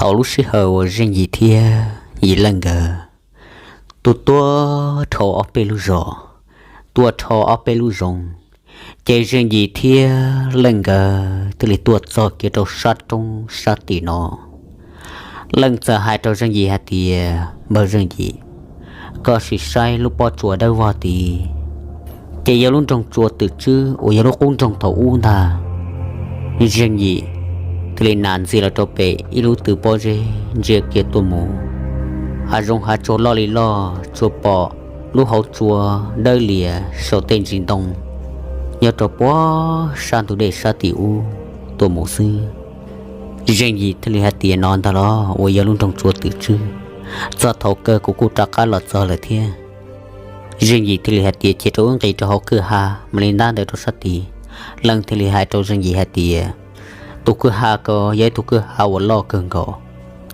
Tau lub sij hawm uas Zeej Yim thiab Yim Leej nkawd tuaj tuaj dhau ob peb lub zos, tuaj dhau ob peb lub zoov, ces Zeej Yim thiab Leej nkawd thiaj li tuaj txog kiag rau sab roob sab tim no. Leej txawm hais rau Zeej Yim hais tias, Npawg Zeej Yim, koj sim saib lub pob tsuas dawb vog tid, ces yog lub nroog Tsua Twm Tswb uas yog lub qub nroog thaum ub ntag. Zeej Yim thiaj li nas ntxias los rau pem ib lub tw pob zeb ntsia kiag tuaj mus, hav zoov hav tsuag loj li loj, tsuas pom lub hauv tsua dawb lias saum tej ntsis ntoo nyob rau puag sab ntug dej sab tim ub tuaj mus xwb. Zeej Yim thiaj li hais tias, No ntag los uas yog lub nroog Tsua Twm Tswb, txog thaum kawg kuv kuj rov qab los txog lawm thiab. Zeej Yim thiaj li hais tias, Ces rau wb nqis rau hauv kwj ha mam li ntab ntawd rau sab tid. Leej thiaj li hais rau Zeej Yim hais tias, Tus kwj ha ko yog ib tug kwj ha uas loj kawg nkaus,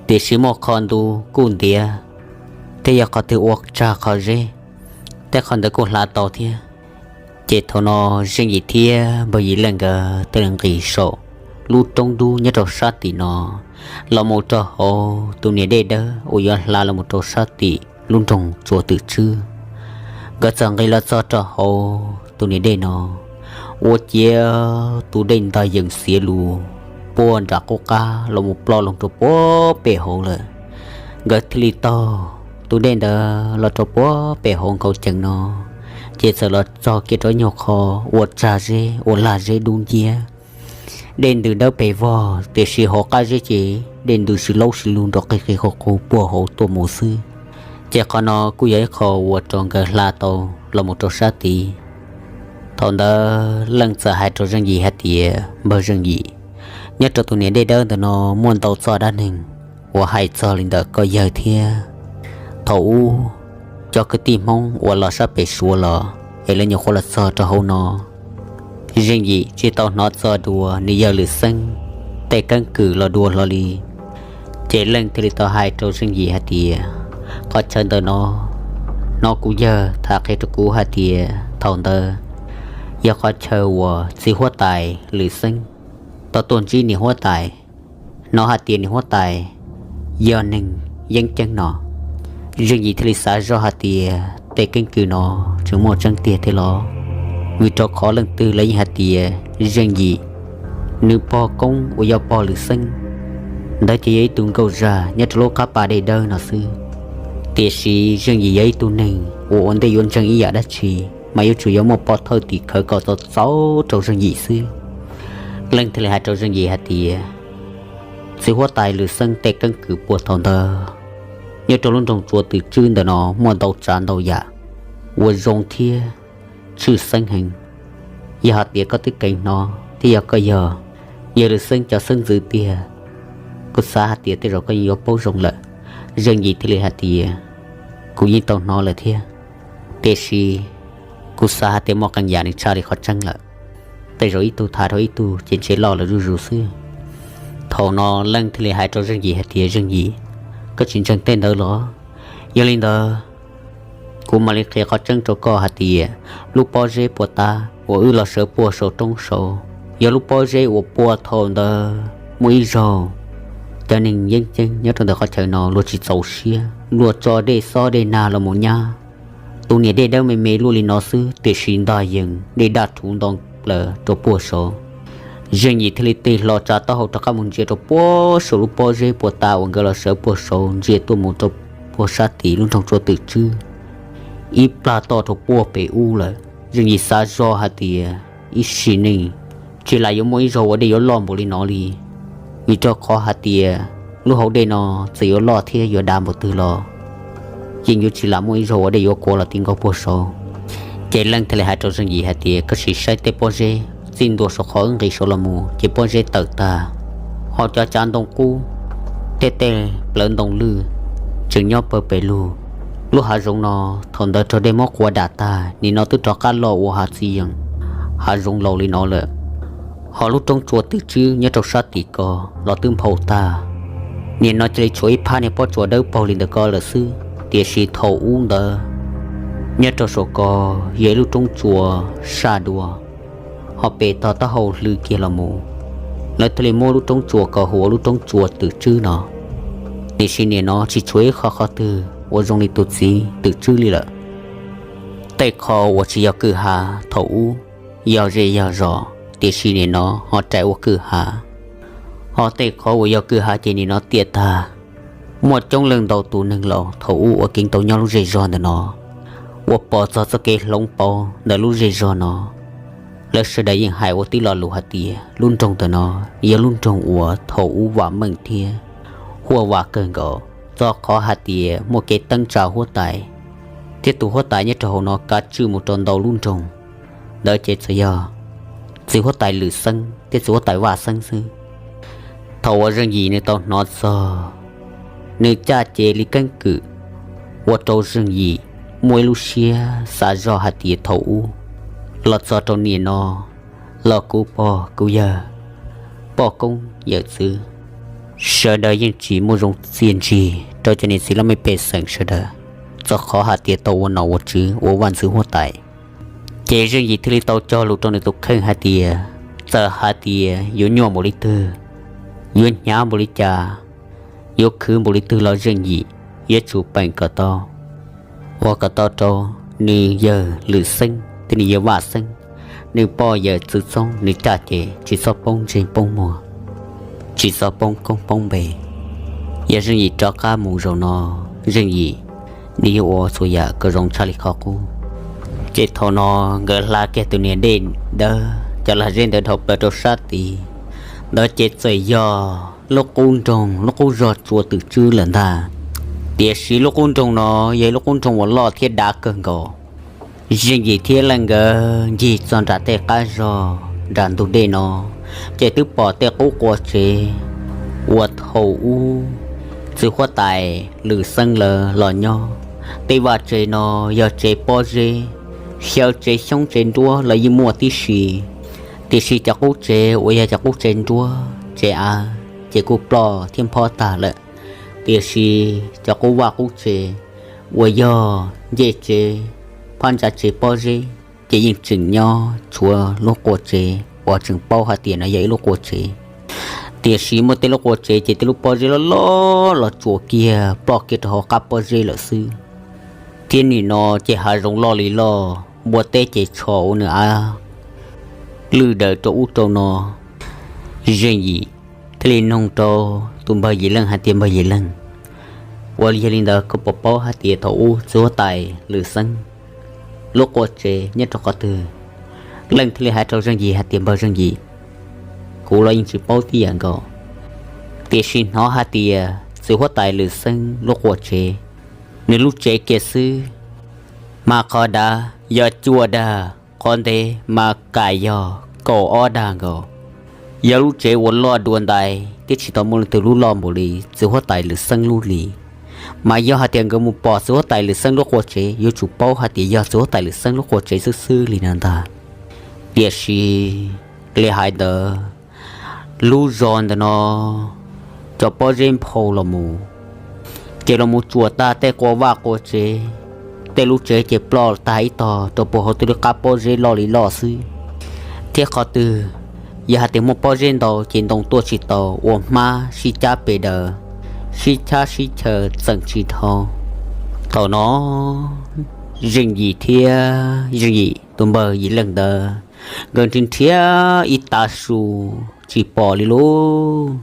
tiam sis muaj qhov ntu kuj ntiav, thiab yog qhov twg ua tsag qhov zeb, tej qhov ntawd kuj hla tau thiab. Ces thaum no Zeej Yim thiab Npawg Yim Leej nkawd thiaj li nqis saum lub roob dub nyob rau sab tim no los mus rau hauv tus niam dej dawb uas yuav hla los mus rau sab tim lub nroog Tsua Twm Tswb. Nkawd txawm nqis los txog rau hauv tus niam dej no, ua ciav tus dej ntog yees xiav lus puag nram qub qab los mus ploj loo rau puag pem hauv lawm. Nkawd thiaj li taug tus dej ntawd los rau puag pem hauv nkhaus cees no, ces txawm los txog kiag rau ib nyuag qho ua tsag zeb ua lag zeb dub nciab. Dej ntws dawb pes vog, tiam sis hauv qab zeb ces dej ntws sib laub sib lug nrov qig qig qug qug puag hauv tuaj mus xwb. Ces qhov no kuj yog ib qho uas rau nkawd hla tau los mus rau sab tid. Thaum ntawd Leej txawm hais rau Zeej Yim hais tias, Npawg Zeej Yim, nyob rau tus niam dej dawb ntawm no muaj ntau txoj dab neeg uas hais txog li ntawm koj yawg thiab thaum ub cov kwv tij Hmoob uas los sab pem Suav los es lawv nyuam qhuav los txog rau hauv no. Zeej Yim tsis tau hnov txog dua nws yawg Lwm Xeeb tej keeb kwm los dua hlo li. Ces Leej thiaj li tau hais rau Zeej Yim hais tias, Qhov chaw ntawm no, hnov kuv yawg tham qhia rau kuv hais tias thaum ntawd yog qhov chaw uas txiv huab tais Lwm Xeeb tau tuaj ntsib niam huab tais, hnov hais tias niam huab tais yog neeg yeeb ceeb no. Zeej Yim thiaj li xav zoj hais tias tej keeb kwm no tseem muaj tseeb tiag thiab los, vim rau qhov leej twg lawv yeej hais tias Zeej Yim nws pog koob uas yog pog Lwm Xeeb ntawd ces yog ib tug nkauj zaj nyob rau lub qab pas dej dawb no xwb. Tiam sis Zeej Yim yog ib tug neeg uas ua ntej yuav ntseeg ib yam dab tsi mas yuav tsum yuav muaj pov thawj tim khawv kom txaus txaus rau Zeej Yim xwb. Leej thiaj li hais rau Zeej Yim hais tias, txiv huab tais Lwm Xeeb tej keeb kwm puag thaum ntawd, nyob rau lub nroog Tsua Twm Tswb ntawm no muaj ntau tsav ntau yam uas zoo thiab tshwj xeeb heev. Yog hais tias koj twb keev hnov thiab yog koj yog yawg Lwm Xeeb cov xeeb ntxwv tiag, kuv xav hais tias tej zaum koj yeej yuav paub zoo lawm. Zeej Yim thiaj li hais tias, kuv yeej tau hnov lawm thiab, tiam sis kuv xav hais tias muaj qee yam nws tshaj li qhov tseeb lawm. Tej zaum ib tug tham rau ib tug ces ntshe loj lawm zuj zus xwb. Thaum no Leej thiaj li hais rau Zeej Yim hais tias, Zeej Yim, koj tsis ntseeg tej ntawd los? Yog li ntawd, kuv mam li qhia qhov tseeb rau koj hais tias lub pob zeb puag ta uas wb los sawv puag saum roob saud yog lub pob zeb uas puag thaum ntawd muaj ib zaug cov neeg yeeb ceeb nyob rau ntawm qhov chaw no luag tsis txaus siab, luag tso dej xob dej nag los mus nyab. Tus niam dej dawb me me luaj li no xwb tiam sis ntog yees dej daj rhuv nto plaws rau puag saud. Zeej Yim thiaj li tig hlo tsa taub hau rov qab mus ntsia rau puag saum lub pob zeb puag ta uas nkawd los sawv puag saud ntsia tuaj mus rau puag sab tim lub nroog Tsua Twm Tswb ib plag toj rau puag pem ub lawm. Zeej Yim xav zoj hais tias ib sim neej tsis lam yuav muaj ib zaug ua dej yuav loj npaum li no li, vim rau qhov hais tias lub hauv dej no txawm yuav loj thiab yuav dav npaum twg los yeej yuav tsis lam muaj ib zaug ua dej yuav kuav los ti nkaus puag saud. Ces Leej thiaj li hais rau Zeej Yim hais tias, koj sim saib tej pob zeb txij ntua saum qhov wb nqis saud los mus ces pob zeb tawm tag, ho cov tsav ntoo qub thiab tej plawv ntoo lwj tseem nyob pawg pes lug. Lub hav zoov no thaum ntawd raug dej muab quas dam tag, nim no twb rov qab loj ua hav txiv yeem, hav zoov laus li no lawm. Ho lub roob Tsua Twm Tswb nyob rau sab tim ko los twb nphau tag, nim no cia li tshuav ib phab niag pob tsuas dawb paug li ntawm ko lawm xwb. Tiam sis thaum ub ntawd nyob rau saum ko yog ib lub roob tsua saj dua, ho pem tog taub hau hlw kiag los mus, lawv thiaj li muab lub roob tsua ko hu ua lub roob Tsua Twm Tswb no. Tiam sis nim no tsis tshuav ib qho qhov twg uas zoo li tus txiv twm tswb li lawm. Tej qho uas tsis yog kwj ha thaum ub yog zej yog zos, tiam sis nim no ho rais ua kwj ha. Ho tej qhov uas yog kwj ha ces nim no tiaj tag. Muaj coob leej ntau tus neeg laus thaum ub uas keev tau nyob lub zej zog ntawm no, uas pom txog txoj kev hloov pauv ntawm lub zej zog no, lawv sawv daws yeej hais ua tib lo lus hais tias lub nroog ntawm no yog lub nroog uas thaum ub vam meej thiab huaj vam kawg nkaus, txog qhov hais tias muaj kev teeb tsa huab tais, thiab tus huab tais nyob rau hauv no kav tswj mus rau ntau lub nroog. Ntawd ces txawm yog txiv huab tais Lwm Xeeb thiab txiv huab tais Vaj Xeeb xwb. Thaum uas Zeej Yim nws tau hnov txog, nws caj ces li keeb kwm, ua rau Zeej Yim muaj ib lub siab xav zoj hais tias thaum ub los txog rau nim no, los kuv pog kuv yawg, poj koob yawm txwv, sawv daws yeej tsis muaj zoo txiaj ntsig rau cov niam txiv laj mej pej xeem sawv daws, txog qhov hais tias tau ua nom ua tswv ua vaj ntxwv huab tais. Ces Zeej Yim thiaj li tau cog lus rau nws tus kheej hais tias, txawm hais tias yuav nyuaj npaum li twg, yuav hnyav npaum li cas, yuav khwv npaum li twg los Zeej Yim yuav tsum peem kom tau, ua kom tau rau nws yawg Lwm Xeeb thiab nws yawg Vaj Xeeb, nws poj yawm txwv txoob, nws caj ces tsis txhob poob ntsej poob muag, tsis txhob poob koob poob npe. Yog Zeej Yim rov qab mus zaum no, Zeej Yim nws yuav ua txhua yam kom zoo tshaj li qhov qub. Ces thaum no nkawd hla kiag tus niam dej dawb, cov lag zeb ntawd dhau plaws rau sab tid. Ntawd ces txawm yog lub qub nroog, lub qub zos Tsua Twm Tswb lawm ntag. Tiam sis lub qub nroog no yog ib lub qub nroog uas loj thiab dav kawg nkaus. Zeej Yim thiab Leej nkawd ncig txog nram tej qab zog nram ntug dej no, ces twb pom tej qub qua tsev uas thaum ub txiv huab tais Lwm Xeeb lawv los nyob. Tej vaj tsev no yog tsev pob zeb, xyaw tsev xyoob tsev nruab los yeej muaj tib si, tiam sis cov qub tsev uas yog cov qub tsev nruab tsev av ces kuj ploj thiab nphob tag lawm. Tiam sis cov qub vaj qub tsev uas yog ncej tsev, phab ntsa tsev pob zeb ces yeej tseem nyob tshuav lub qua tsev uas tseem paub hais tias no yog ib lub qua tsev. Tiam sis muaj tej lub qua tsev ces tej lub pob zeb loj loj los tsuas kiag ploj kiag rau hauv qab pob zeb lawm xwb. Thiab nim no ces hav zoov loj li loj, npua teb ces tsho ua nws av lwj daws rau ub rau no. Zeej Yim thiaj li noog rau tus npawg Yim Leej hais tias, npawg Yim Leej, ua li yog li ntawd koj puas paub hais tias thaum ub txiv huab tais Lwm Xeeb lub qua tsev nyob rau qhov twg? Leej thiaj li hais rau Zeej Yim hais tias, npawg Zeej Yim, kuv los yeej tsis paub tib yam nkaus, tiam sis hnov hais tias txiv huab tais Lwm Xeeb lub qua tsev, nws lub tsev kiag xwb mas qhov dav yog cuaj dag, qhov ntev mas kam yog kaum ob dag nkaus. Yog lub tsev uas loj dua ntais thiab tsis tau muaj leej twg lub loj npaum li txiv huab tais Lwm Xeeb lub li. Mas yog hais tias nkawd mus pom txiv huab tais Lwm Xeeb lub qua tsev yuav tsum paub hais tias yog txiv huab tais Lwm Xeeb lub qua tsev xwb xwb li no ntag. Tiam sis li hais ntawd, lub zos ntawm no cov pob zeb nphau los mus, ces los mus tsuam tag tej qua vaj qua tsev, tej lub tsev ces ploj tag ib tog rau puag hauv tej lub qab pob zeb loj li loj xwb. Thiab qhov twg yog hais tias muaj pob zeb ntau ces ntoo tuaj tsis tau, ua hmab sib cab pes daws, sib chab sib chaw txeem tsis dhau. Thaum no Zeej Yim thiab Zeej Yim tus npawg Yim Leej ntawd, nkawd nrhiav nrhiav ib tav su tsis pom li lauj.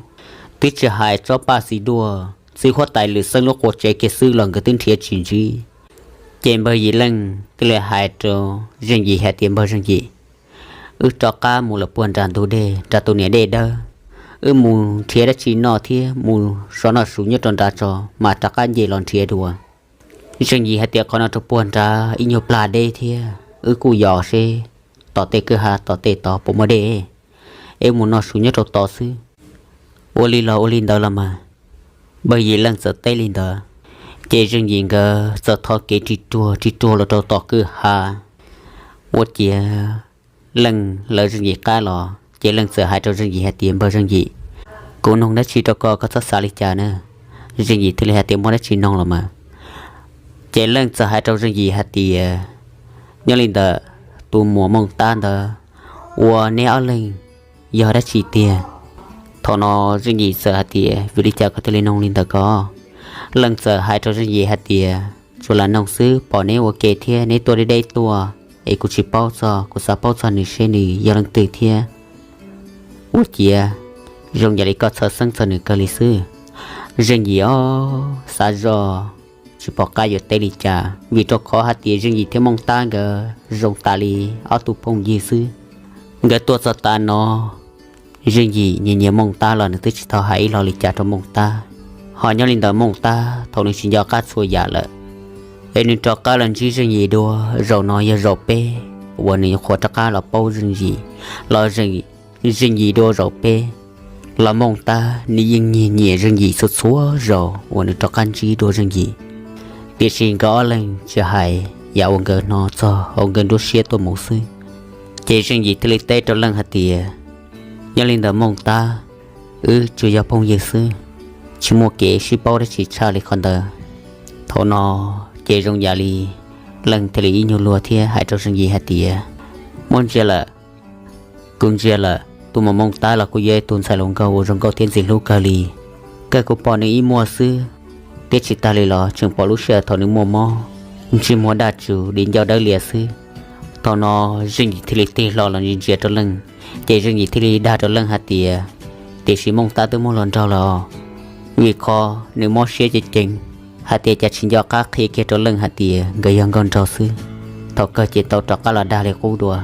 Twb tsis hais tsob paj xis duaj, txiv huab tais Lwm Xeeb lub qua tsev kiag xwb los nkawd twb nrhiav tsis ntsib. Ces npawg Yim Leej thiaj li hais rau Zeej Yim hais tias, npawg Zeej Yim, wb rov qab mus lawm puag nram ntug dej, nram tus niam dej dawb, wb mus nrhiav dab tsi noj thiab mus so noj su nyob rau nrad tso mas rov qab nce los nrhiav dua. Zeej Yim hais tias, qhov no rau puag nrad ib nyuag plag deb thiab, wb kuj yos seb tom tej kwj ha tom tej tod puas muaj dej, es mus noj su nyob rau tod xwb. Ua li los ua li ntawd los mas. Npawg Yim Leej txawm teb li ntawd, ces Zeej Yim nkawd txawm thov kev ris ruag ris ruag los rau tom kwj ha. Ua ciav Leej lawv Zeej Yim qab los ces Leej txawm hais rau Zeej Yim hais tias, npawg Zeej Yim, kuv noog dab tsi rau koj, koj txhob xav li cas na. Zeej Yim thiaj li hais tias, muaj dab tsi noog los mas. Ces Leej txawm hais rau Zeej Yim hais tias, nyob li ntawm tus muam Mooj Tab ntawd, ua neb ob leeg yog dab tsi tiag? Thaum no Zeej Yim txawm hais tias, vim li cas koj thiaj li noog li ntawd ko? Leej txawm hais rau Zeej Yim hais tias, tsuas lam noog xwb, pom neb ua ke thiab neb tuaj deb deb tuaj, es kuv tsis paub txog, kuv xav paub txog nws seb nws yog leej twg thiab. Ua ciav zoo yam li koj txhawj xeeb txog nws kawg li xwb. Zeej Yim ob xav zoj tsis pom qab yuav teb li cas, vim rau qhov hais tias Zeej Yim thiab Mooj Tab nkawd zoo tas li ob tug phooj ywg xwb. Nkawd tuaj txog tav no, Zeej Yim nyiam nyiam Mooj Tab los nws twb tsis tau hais ib lo li cas rau Mooj Tab. Ho nyob li ntawm Mooj Tab, thaum nws tsis nco qab txhua yam lawm, es nws rov qab los ntsib Zeej Yim dua. Zaum no yog zaum peb uas nws nyuam qhuav rov qab los paub Zeej Yim, los Zeej Yim dua zaum peb. Los Mooj Tab nws yeej nyiam nyiam Zeej Yim txhua txhua zaus uas nws rov qab ntsib dua Zeej Yim. Tiam sis nkawd ob leeg tsis hais yam uas nkawd hnov txog hauv nkawd nruab siab tuaj mus xwb. Ces Zeej Yim thiaj li teb rau Leej hais tias, nyob li ntawm Mooj Tab, wb tsuas yog phooj ywg xwb, tsis muaj kev sib paub dab tsi tshaj li qhov ntawd. Thaum no ces zoo yam li Leej thiaj li ib nyuag luag thiab hais rau Zeej Yim hais tias, muab ntsia lawm, kuv ntsia lawm, tus muam Mooj Tab los kuj yog ib tug ntxhais hluas nkauj uas zoo nkauj thiab ntxim hlub kawg li. Kawg kuv pom nws ib muag xwb, thiab tsis tas li los tseem pom lub sij hawm thaum nws muaj mob, ntsej muag daj tsum di ncauj dawb lias xwb. Thaum no Zeej Yim thiaj li tig hlo los ntsia ntsia rau Leej, ces Zeej Yim thiaj li dag rau Leej hais tias, tiam sis Mooj Tab twb muaj hluas nraug lawm os, vim qhov nws mob siab ceev ceev, hais tias cas tsis nco qab qhia kiag rau Leej hais tias nkawd yog nkauj nraug xwb. Thaum kawg ces tau rov qab los dag li qub dua.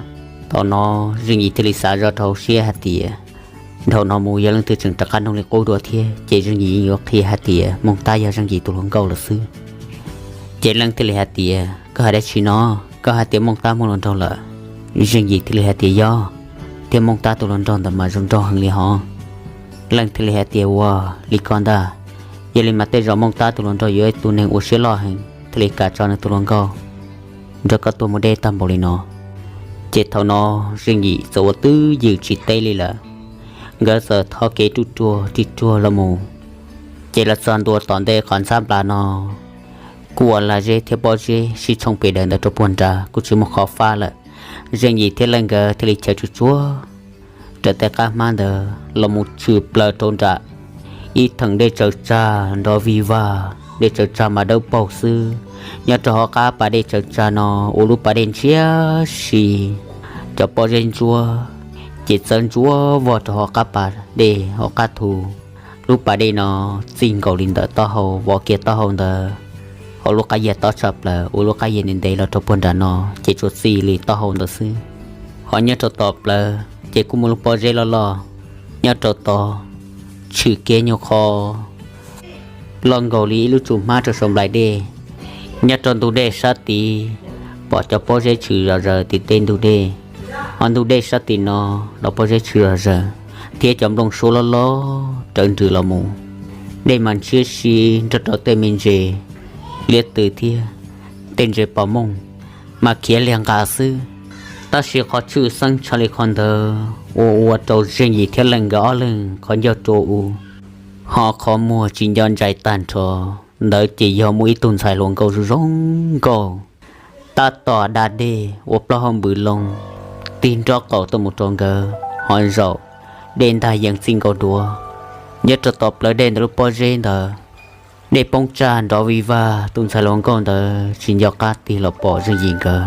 Thaum no Zeej Yim thiaj li xav zoj rau hauv siab hais tias, dhau no mus yog leej twg tseem rov qab noog li qub dua thiab ces Zeej Yim yuav qhia hais tias Mooj Tab yog Zeej Yim tus hluas nkauj lawm xwb. Ces Leej thiaj li hais tias, koj hais dab tsi no? Koj hais tias Mooj Tab muaj hluas nraug lawm? Zeej Yim thiaj li hais tias, yog, thiab Mooj Tab tus hluas nraug ntawd mas zoo nraug heev li hos. Leej thiaj li hais tias, ua li ko ntag, yog li mas tej zaum Mooj Tab tus hluas nraug yuav ib tug neeg ua siab loj heev thiaj li kam tso nws tus hluas nkauj nrog koj tuaj mus deb tag npaum li no. Ces thaum no Zeej Yim txawm ua twj ywm tsis teb li lawm, nkawd txawm thov kev ruaj ruaj ri ruag los mus. Ces los txog ntua tom ntej qhov ntxhab nplas no, kuj ua lag zeb thiab pob zeb sib tshooj pes daws ntawd rau puag nrad kuj tsis muaj qhov fab lawm. Zeej Yim thiab Leej nkawd thiaj li chaw tsuj tsuag raws tej qab hmab ntawd los mus tshwm plaws rau nram ib theem dej tsaws tsag nrov vij vag, dej tsaws tsag mas dawb paug xwb. Nyob rau hauv qab pas dej tsaws tsag no ua lub pas dej ntshiab si, cov pob zeb ntsuab ces txawb ntsuab vog rau hauv qab pas dej hauv qab thu. Lub pas dej no txij nkaus li ntawm taub hau vov kiag taub hau ntawd, hauv lub qab yias tob tshaj plaws ua lub qab yias ntev ntev los rau puag nram no ces tsuas txij li taub hau ntawd xwb. Ho nyob rau tom plawv ces kuj muaj lub pob zeb loj loj nyob rau tod, tshwm kev nyuag qho loj nkaus li ib lub tsum hmab rau saum nplaim dej. Nyob rau ntug dej sab tid pom cov pob zeb tshwm zom zaws tim tej ntug dej. Ho ntug dej sab tim no los pob zeb tshwm zom zaws thiab cov nplooj suab loj loj rawv nrws los mus. Dej mas ntshiab si nrog rau tej me ntses liab tw thiab tej ntses pos mooj mas khiav liag nqas xwb. Tab sis qhov tshwj xeeb tshaj li qhov ntawd uas ua rau Zeej Yim thiab Leej nkawd ob leeg qhov ncauj rua u, ho qhov muag tsis nco ntsais tag nrho ntawd ces yog muaj ib tug ntxhais hluas nkauj zoo zoo nkauj tab tom da dej ua plaub hau npws loo tig nrob qaum tuaj mus rau nkawd. Ho zaum dej ntag yees txij nkaus duav, nyob rau tom plawv dej ntawm lub pob zeb ntawd, dej poob tsag nrov vij vag. Tus ntxhais hluas nkauj ntawd tsis nco qab tig los pom Zeej Yim nkawd.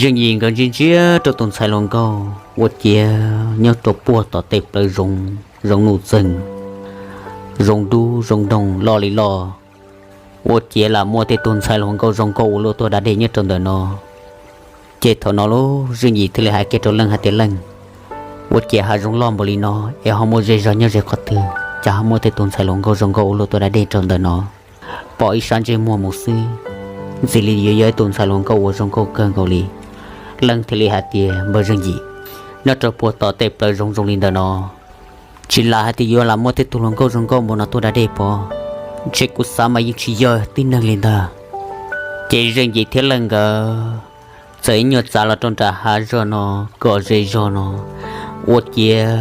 Zeej Yim nkawd ntsia ntsia rau tus ntxhais hluas nkauj ua ciav nyob rau puag tom tej plawv zoov, zoov nuj txeeg, zoov dub zoov doog loj li loj. Ua ciav lam muaj tej tug ntxhais hluas nkauj zoo nkauj ua luaj tuaj da dej nyob rau ntawm no. Ces thaum no lauj, Zeej Yim thiaj li hais kiag rau Leej hais tias, Leej, ua ciav hav zoov loj npaum li no es ho muaj zej zog nyob ze qhov twg, cas ho muaj tej tug ntxhais hluas nkauj zoo nkauj ua luaj tuaj da dej rau ntawm no? Pom ib sab ntsej muag mus xwb, ntxim li yuav yog ib tug ntxhais hluas nkauj uas zoo nkauj kawg nkaus li. Leej thiaj li hais tias, Npawg Zeej Yim, nyob rau puag tom tej plawv zoov zoo li ntawm no, tsis lam hais tias yuav lam muaj tej tug hluas nkauj zoo nkauj npaum no tuaj da dej pov, ntshe kuv xav mas yeej tsis yog tib neeg li ntag. Ces Zeej Yim thiab Leej nkawd txawm ib nyuag txav los rau nram hav zog no kom ze zog no, ua ciav,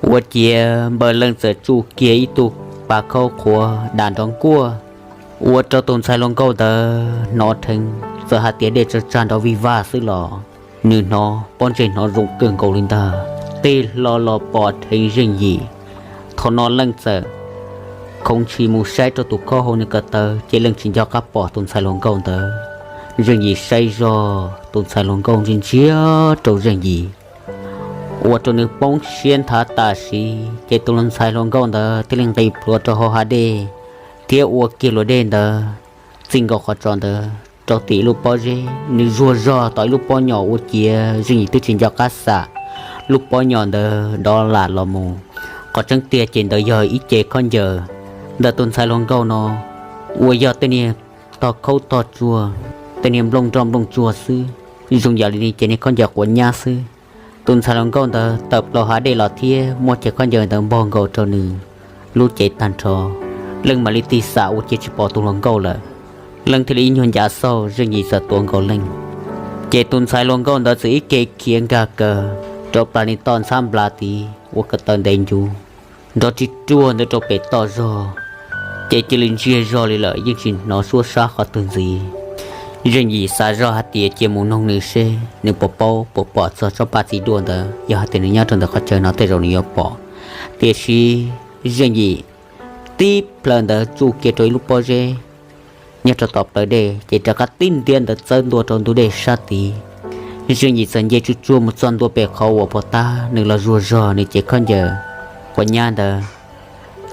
ua ciav npawg Leej txawm tsuj kiag ib tug pas khaub qhuav dam nrov nkuaj, ua rau tus ntxhais hluas nkauj ntawd hnov dheev, txawm hais tias dej tsaws tsag nrov vij vag xwb los nws hnov pob ntseg hnov zoo kawg nkaus li ntag. Tig hlo los pom dheev Zeej Yim. Thaum no Leej txawm khoov ntshis mus saib rau tus khob hauv nws ko taw ces Leej tsis nco qab pom tus ntxhais hluas nkauj ntawd. Zeej Yim saib zog tus ntxhais hluas nkauj ntsia ntsia rau Zeej Yim, ua rau nws poob siab nthav tam sim ces tus ntxhais hluas nkauj ntawd thiaj li nqis plhuav rau hauv hav dej thiab ua kiag luag dej ntawd txij nkaus qhov tsos ntawd rau tim ib lub pob zeb. Nws zuag zog tom ib lub pob nyom ua ciav Zeej Yim twb tsis nco qab xam lub pob nyom ntawd dov lam los mus. Qhov tseeb tiag ces ntawd yog ib ce khaub ncaws ntawm tus ntxhais hluas nkauj no uas yog tej niag tog khaub tog tsuag, tej niag nplooj nroj nplooj tsuag xwb, zoo yam li ne ces niag khaub ncaws quav nyab xwb. Tus ntxhais hluas nkauj ntawd tawm plaws hav dej los thiab muab cov khaub ncaws ntawd npog nkaus rau nws lub cev tag nrho. Leej mam li tig xam ua ciav tsis pom tus hluas nkauj lawm. Leej thiaj li ib nyuag ncav xauj Zeej Yim txawm tuav nkaus Leej. Ces tus ntxhais hluas nkauj ntawd txawm ib ke khiav nkag kawg rau plas nis toj ntxhab nplas tid ua ko taw ntev ncuv nrov ri ruag ntawd rau pem toj zog, ces cia li ntsiag zog li lawm yeej tsis hnov suab sab qhov twg ntxiv. Zeej Yim xav zog hais tias cia mus noog nws seb nws puas paub puas pom txog tsob paj txiv duaj ntawd, yog hais tias nws nyob rau ntawm qhov chaw no tej zaum nws yuav pom. Tiam sis Zeej Yim tib plhaw ntawd tsuj kiag rau ib lub pob zeb nyob rau tom plawv dej ces rov qab tib ntiab ntawd txawb ntua rau ntug dej sab tid. Zeej Yim txawm nce tsuj tsuag mus txog ntua pem qhov uas pov tab nws los zuag zog nws cev khaub ncaws quav nyab ntawd,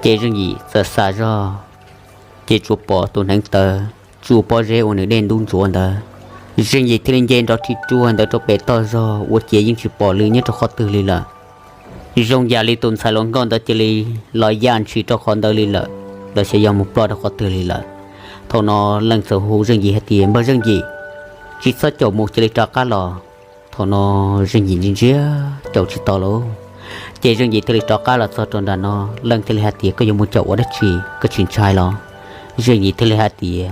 ces Zeej Yim txawm xav zog ces tsuas pom tus hneev taw tsuj pob zeb uas nws dej ntub ntsuav ntawd. Zeej Yim thiaj li nce nrov ri ruag ntawd rau pem toj zog ua ciav yeej tsis pom lwm nyob rau qhov twg li lawm. Zoo yam li tus ntxhais hluas nkauj ntawd cia li los yaj ntshis rau qhov ntawd li lawm, los xyov yog mus ploj rau qhov twg li lawm. Thaum no Leej txawm hu Zeej Yim hais tias, Npawg Zeej Yim, tsis txhob caum mus, cia li rov qab los. Thaum no Zeej Yim ntsia ntsia caum tsis tau lauj, ces Zeej Yim thiaj li rov qab los txog rau nram no. Leej thiaj li hais tias, Koj yuav mus caum ua dab tsi, koj tsis ntshai los? Zeej Yim thiaj li hais tias,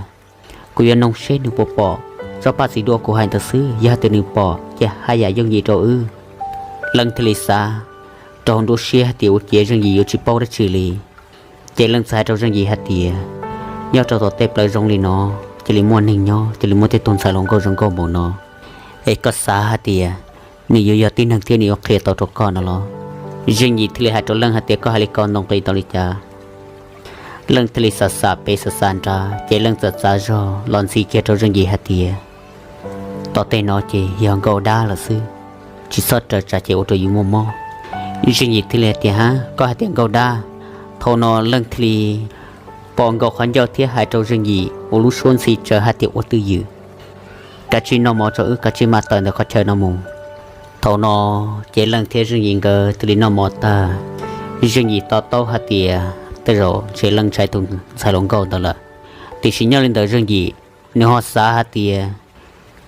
Kuv yuav noog seb nws puas pom tsob paj txiv duaj kuv hais ntawd xwb, yog hais tias nws pom ces haj yam yooj yim rau wb. Leej thiaj li xav rau hauv nruab siab hais tias ua ciav Zeej Yim yuav tsis paub dab tsi li. Ces Leej txawm hais rau Zeej Yim hais tias, Nyob rau tom tej plawv zoo li no cia li muaj neeg nyob, cia li muaj tej tug ntxhais hluas nkauj zoo nkauj npaum no, es koj xav hais tias nws yuav yog tib neeg thiab nws yuav qhia tau rau koj no los? Zeej Yim thiaj li hais rau Leej hais tias, Koj hais li ko ntoo nqi tau li cas? Leej thiaj li xav xav pem xav xav nrad, ces Leej txawm txav zog los ntxhi kiag rau Zeej Yim hais tias, Tom tej no ces yog nkauj dab lawm xwb, tsis txhob raws tsam ces ua rau yus muaj mob. Zeej Yim thiaj li hais tias, Hab, koj hais tias nkauj dab? Thaum no Leej thiaj li pom nkaus qhov ncauj thiab hais rau Zeej Yim ua lub suab ntxhi tsawv hais tias, Ua twj ywm, kav tsij noj mov tso wb kav tsij mam tawm ntawm qhov chaw no mus. Thaum no ces Leej thiab Zeej Yim nkawd thiaj li noj mov tag. Zeej Yim to taub hais tias tej zaum ntshe Leej ntshai tus ntxhais hluas nkauj ntawd lawm, tiam sis nyob li ntawd Zeej Yim nws ho xav hais tias